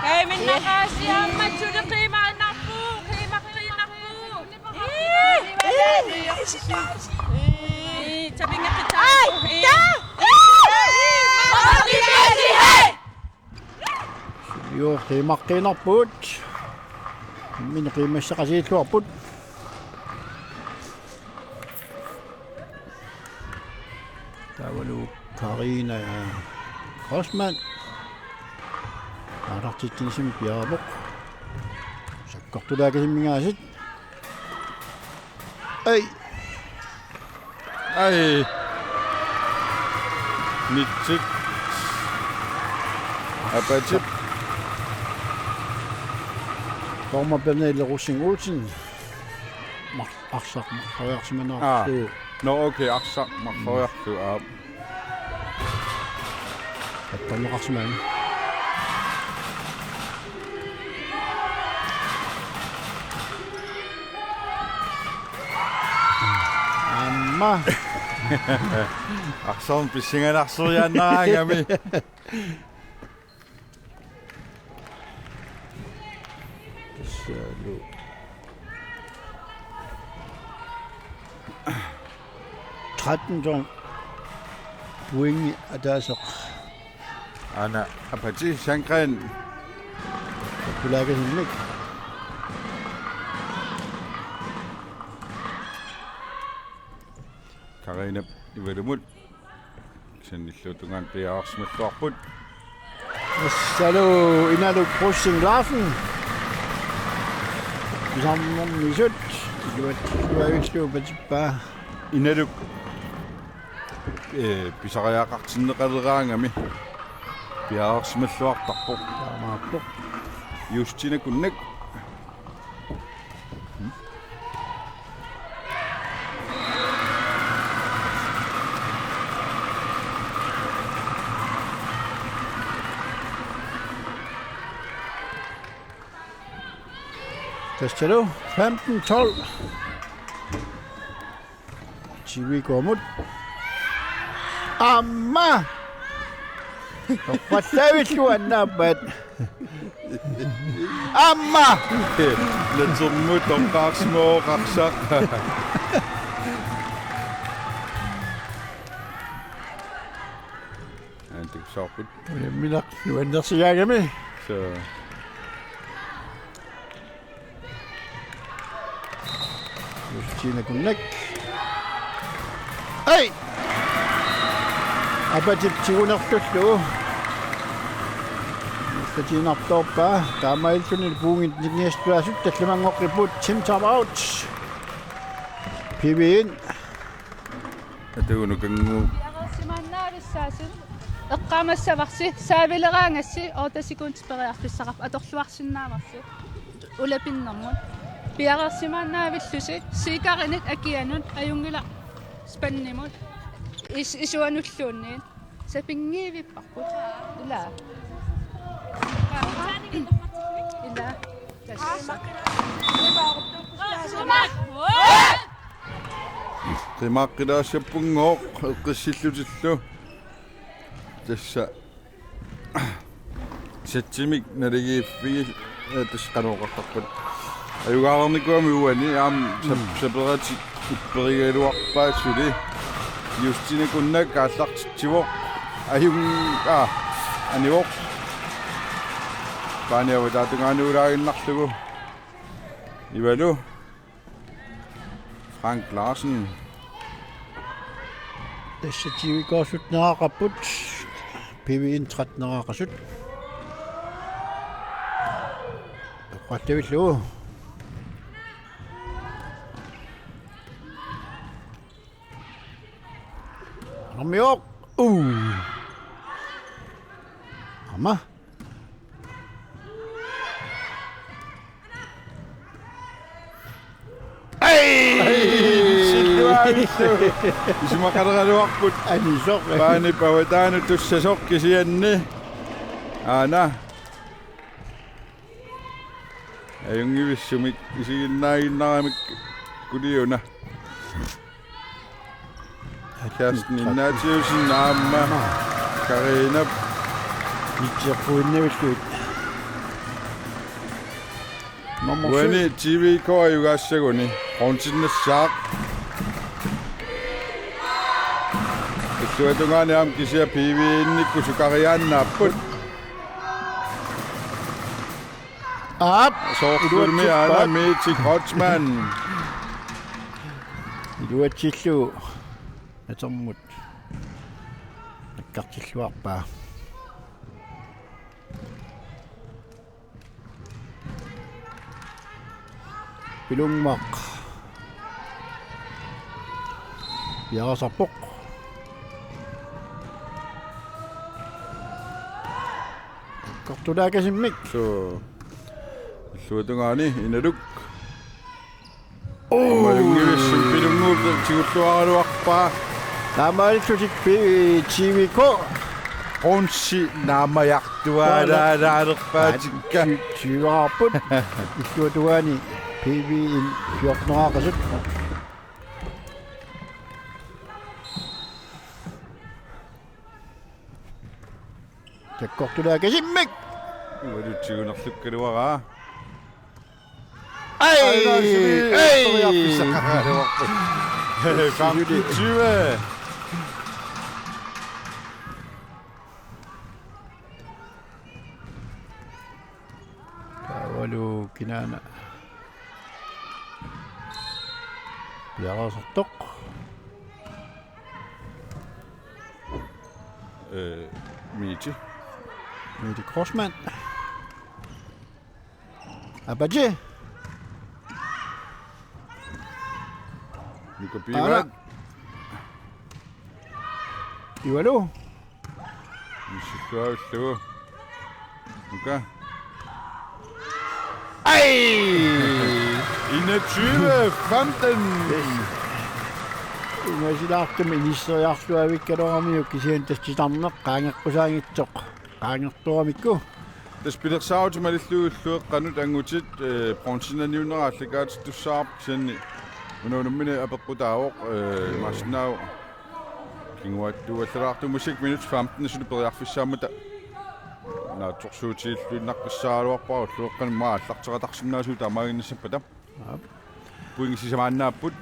Kaiminnaqqaasiaammat suli qiimarinnarpugut, qiimaqqiinnarpugut. Ii, tapinngeqqittaarpugut. Ii. Joo, qiimaqqiinnarpugut. Min qiimmassaqasiilluarput. Taavalu Karina Kreutzmann. Aallartitsinissami piareerpoq. Sakkortulaakasimmingaasit. Ai. Ai. Nitsit. Apatip. Dommeri Pernille Rosing Olsen. Mar-, arsaq marloriarsimanerarlugu. Aa. Nå, okay, arsaq marloriarlugu, aap. Attorneqarsimasoq. Aamma. Arsaq pissanganarsuiaannaraangami. Tassaalu tretten tolv. Pointit ataaseq. Aana Apatip Sandgreen. Sakulaakasimmik. Karina Ivalumut. Kisianni illuatungaanut piareersimalluarput. Tassalu Inaluk Rosing Larsen. Pisarnermisut. Iluat-, iluavillugu patippaa. Inaluk, eh, pisariaqartinneqaleraangami. Piareersimalluartarpoq. Taamaappoq. Justina Kunnak. Tassalu femten tolv. T V K-mut. Aamma! Toqqallavillu annaappat. Aamma! Natermut toqqaarsimooqarsaq. Antik soorput. Minaq nuannersigaagami. So. Justine Kunnak. Ai! Apatip tigunertullu. Justine Artoorpa. Taamaalilluni puungit nikingassutaasut tallimanngorput. Team timeout. P V N. Atugunukangu. Piareersimaannaavissaasi. Eqqaamassavarsi, saavileraangassi, otte sekundit periarfissaqarpoq, atorluarsinnaavarsi. Ulapinnermut. Piareersimaannaavillusi, siikarinik akianut, ajunngilaq spandimut. Is-, isuanulluunniit. Sapinngiivipparput. Ila. Ila. Tassa. Qimaaqqilaassappungooq eqqissillutillu. Tassa. Satsimik naligiiffigil, eh, tassa qanoq oqartarpat. Ajugaareernikuugami uani aamma sap-, mm, saperatik upperigaluarpaat suli. Justine Kunnak aallartitsivoq. Ajun-, aa, anivoq. Paani avataatungaani ulaaginnarlugu. Ivalu. Frank Larsen. Tassa T V K sytteneqarput. P V N tretteneqarput. Toqqallavillu. Armioq. Uu. Aamma. Ai! Ai! Silluavillu. Isumaqaleraluarput. Anisoq. Paanip avataanut tussasoq kisianni. Aana. Ajunngivissumik isiginnaaginnaramik kuliuna. Kerstin Ignatiussen aamma Karinap. Itseqquinnavillugit. Nummer syv. Uani T V K ajugaassaguni. Pointsinnassaaq. Illuatungaani aamma kisiat P V N-ikkut sukariaannaapput. Aap. Soorlumi aana Mette Kreutzmann. Iluatsillugu. Natermut. Nakkartilluarpaa. Pilungmaq. Piareersarpoq. Kortulaakasimmik. Suu. Illuatungaani Inaluk. Oo. Aamma Jungivissu Pilunnguup tigulluaraluarpaa. Taamaalillutik P-, T V K. Qunsi naamajartuaalaalaalerpaatikka. Ti-, tiuaarput. Illuatungaani P V N fjorteneqarput. Takkortulaakasimmik. Ualutsigunarlukkaluaraa. Ai! Ai, naasumi, ai! Periarfissaqaraluarput. Femten tyve. Taavalu kinaana piareersartoq. Øh, Mette. Mette Korsmann. Apache. Nuka Piva. Ara. Ivalu. Misissuaallugu. Nuka. Ai! Enogtyve femten. Imaasilaartumik inisseriarluavikkaluaramiuk kisianni tassa titarneq qaangeqqusaanngitsoq. Qaangertoramikku. Tassa pilersaarutit malillugu illueqqanut angutit, øh, bronzenaniunnera aallakaatittussaavoq kisianni. Una unammineq apeqqutaavoq, øh, imaassinnaavoq. Kinguaattuuallalaartumik minut femten suli periarfissaammata naatsorsuutigilluinnaqqissaaraluarpara ullueqqanik aamma aallarteqattaarsinnaasugut taamaaginnassappata. Aap. Pointit sisamaannaapput.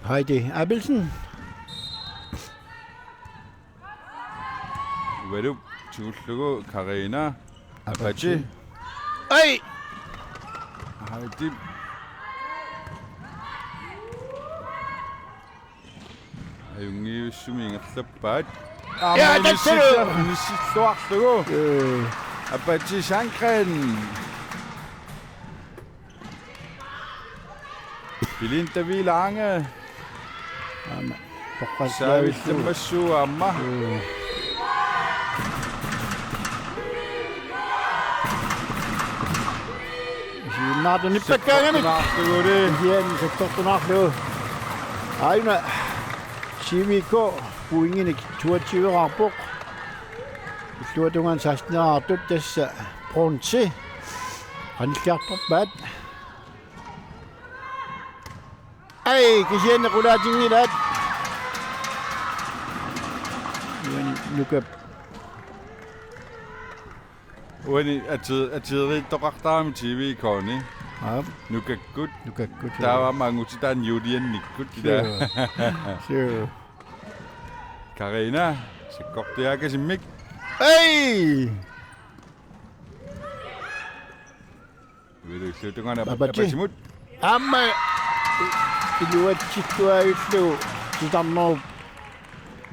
Heidi Abelsen. Ivalu tigullugu Karina Apache. Apache. Ai! Heidi. Ajunngivissumik ingerlappaat. Ja, aamma tassalo. Inissilluarlugu. Øh. Apache Sandgren. Belinda Wilange. Aamma. Toqqassaavillu. Saavillammassuu aamma. Øh. Isiginnaartut nippakkaangamik. Sakkortunaarluguli. Isian sakkortunaarlugu. Aajuna C V K pointinik toogtyve-raarpoq. Illuatungaanut seksten-eraartut tassa bronze. Qanilliartorpaat. Ai, kisianni qulaatinngilaat. Uani Nukap. Uani ati-, atiirittoqartarami C V K-ni. Aap. Nukakkut. Nukakkut, suu. Taava aamma angutitaani Juliannikkut. Suu. Ila. Suu. Karina, sakkortuaakasimmik. Ai! Ivalu illuatungaanut Apache. Apachemut. Aamma i-, iluatsittuavillugu titarnerup.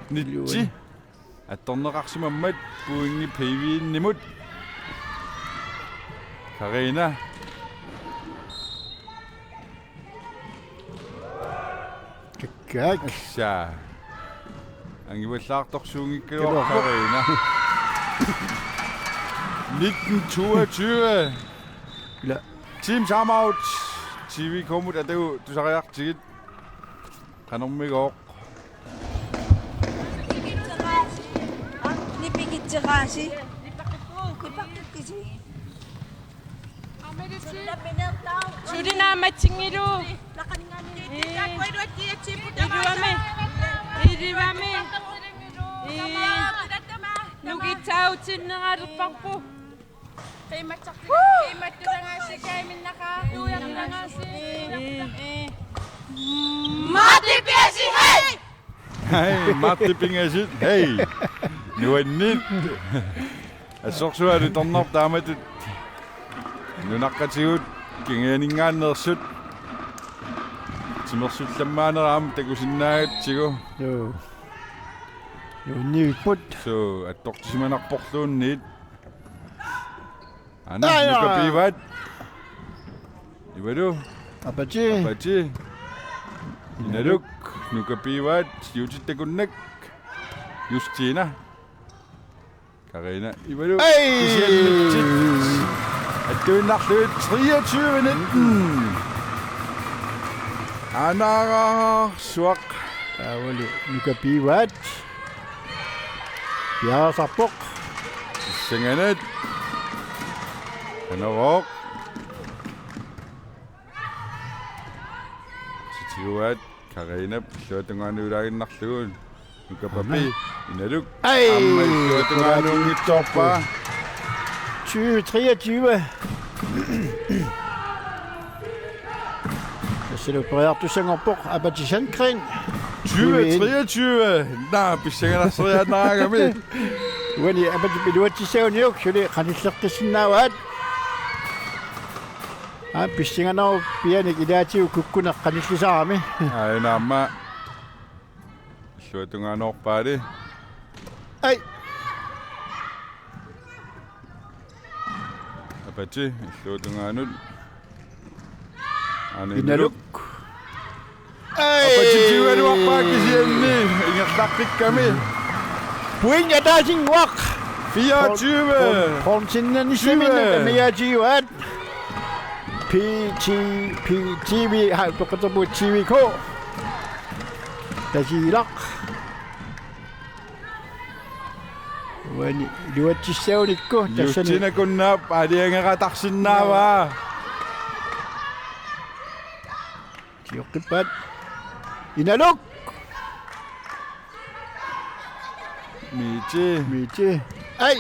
Nitsi. Attorneqarsimammat pointi P V-nimut. Karina. Kakkaak. Assa. Angivallaartorsuunngikkaluaq. Kiloq. Karina. Nitten toogtyve. Ila. Team timeout. C V K-mut atagu tusariartigit. Qanormigooq. Nipikitserasi. Nipakkukkisi. Suli naammatsinngilaq. Ii. Iluamik. Iluamik. Ii. Nukitsaatsinneqalerparput. Ii. Matti Piasi, hei! Hei, Matti Pingasit, hei! Nuanneq. Assorsuaq alutornarpoq taamatut. Nunaqqatigut kinguaaninngaanneersut. Timersullammaanera aamma takusinnaagatsigu. Joo. Nuannivipput. Suu, attortissimanarporluunniit. Aana, aa, jaa. Nukapiuaat. Ivalu. Apache. Apache. Inaluk. Nukapiuaat. Siutit takunnak. Justina. Karina. Ivalu. Ei! Kisianni nitsit. Attuinnarlugu treogtyve nitten. Anaarsuaq. Taavalu Nukapiuaat. Piareersarpoq. Pissanganaq. Anorooq. Sitiuaat Karinap illuatungaanut ulaaginnarlugu. Nukapapi. Aamma. Inaluk. Ai! Aamma illuatungaanuunngitsoorpaa. Tyve treogtyve. Tassalu periartussanngorpoq Apache Sandgren. Tyve treogtyve. Naa, pissanganarseriaannaraangami. Uani Apache iluatsissaguniuk suli qanilleqqissinnaavaat. Aa, pissanganaq pianik ilaatigut kukkuneq qanillisarami. Aa, naamma. Illuatungaanoorpaali. Ai. Apache, illuatungaanut. Aana Inaluk. Inaluk. Ai. Apache tiugaluarpaa kisianni. Ingerlaqqikkami. Point ataasinnguaq. Fireogtyve. Horn-, horn-, hornsinnanissaminnut tyve. Amigaatigivaat. P T, P T V, ha, peqatabu T V K. Tasiilaq. Uani iluatsissagunikku, tassani. Justina Kunnaap aalajangeqattaarsinnaavaa. Tioqqippaat. Inaluk. Miti. Miti. Ai!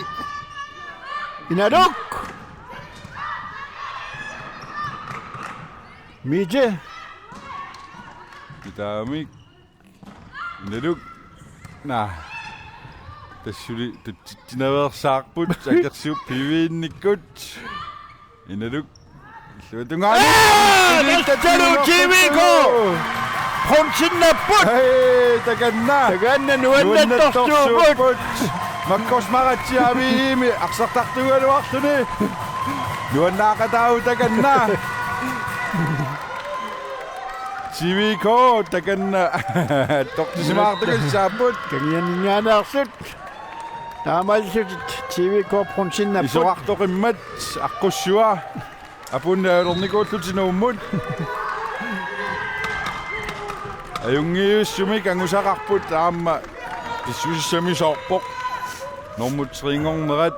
Inaluk! Miti. Itaamik. Inaluk. Naa. Tassuli tutsitsinaveersaarput akersup piviinnikkut. Inaluk. Illuatungaani. Aa, tassalu T V K. Bronzinnapput. Hej, takanna. Takanna nuannertorsuupput. Makkos Maratsi A V E-mi arsartartuugaluarluni. Nuannaaqataavoq takanna. T V K takanna. Tortisimaartukassaapput. Kangianinngaanneersut. Taamaallutik T V K bronzinnapput. Isorartoqimmat aqqussua. Apuunneq ajornikuullutik Nuummut. Ajunngiivissumik angusaqarput aamma pissusissamisoorpoq. Normu tre-nngornerat.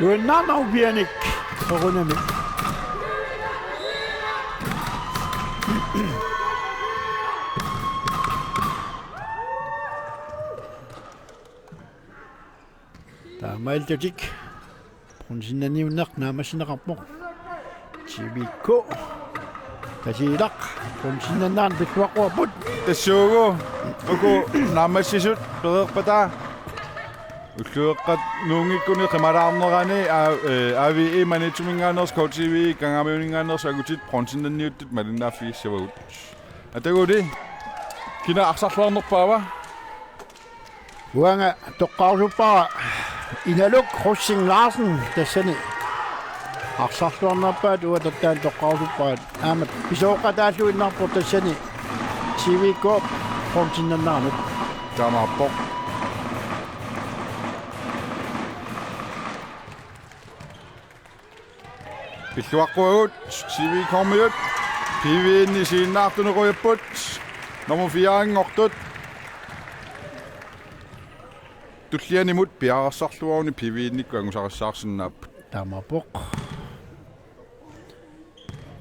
Nuannaarnaq upianik soqunami. Taamaallutik. Bronzinnanniunneq naammassineqarpoq. T V K. Tasiilaq. Bronzinnannerani pilluaqquarput. Tassuugu. Uku naammassisut pereerpata. Ullueqqat nuunngikkunik qimalaarnerani A-, eh, A V E Maniitsuminngaanneersoq, K T V Kangaamiuninngaanneersoq angutit bronzinnanniuttut malinnaaffigissavagut. Ataguli. Kina arsarluarnerpaava? Uanga toqqarusuppara Inaluk Rosing Larsen tassani. Arsarluarnerpaat uanga tattaani toqqarusuppara. Aamma pisooqataalluinnarpoq tassani T V K bronzinnanneranut. Taamaappoq. Pilluaqquagut T V K-miut. P V-nni isiginnaartunikuupput. Nummer fire-nngortut. Tullianimut piareersarluaruni P V-nnikkut angusarissaarsinnaapput. Taamaappoq.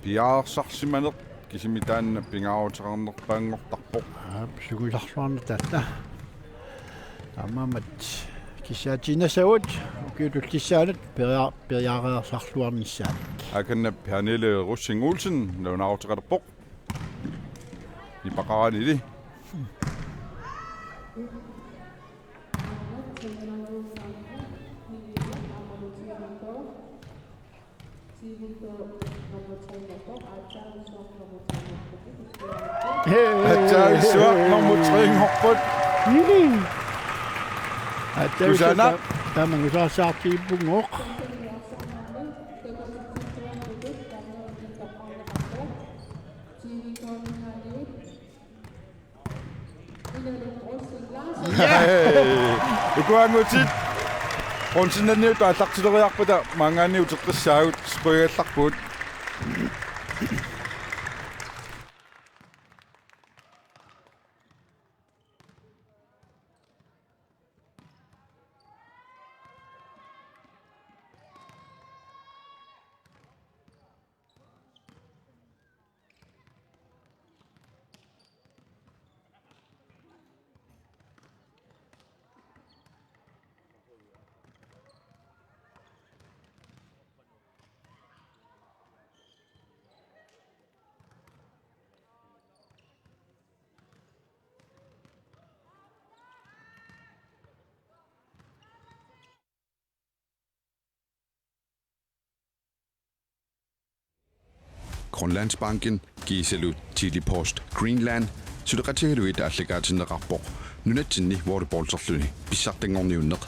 Piareersarsimaneq kisimi taanna pingaaruteqarnerpaanngortarpoq. Aap, sungiusarluarnata taanna. Taamaammat kissaatiinnassavat ukiut tullissaanut peria-, piareersarluarnissaat. Akanna Pernille Rosing Olsen nalunaaruteqalerpoq. Nipaqaranili. Aatsaarsuaq nummer tre-nngorput. Ii. Aatsaarsuaq. Susanna. Ta-, tamanna usaassaartigippungooq. Yay! Uku angutit bronzinnanniuttut aallartileriarpata maanngaanniit uteqqissaagut, qujagallarpugut. Grønlandsbanken, kiisalu Tele-Post Greenland, suleqatigalugit aallakaatinneqarpoq nunatsinni volleyballserluni pissartanngorniunneq.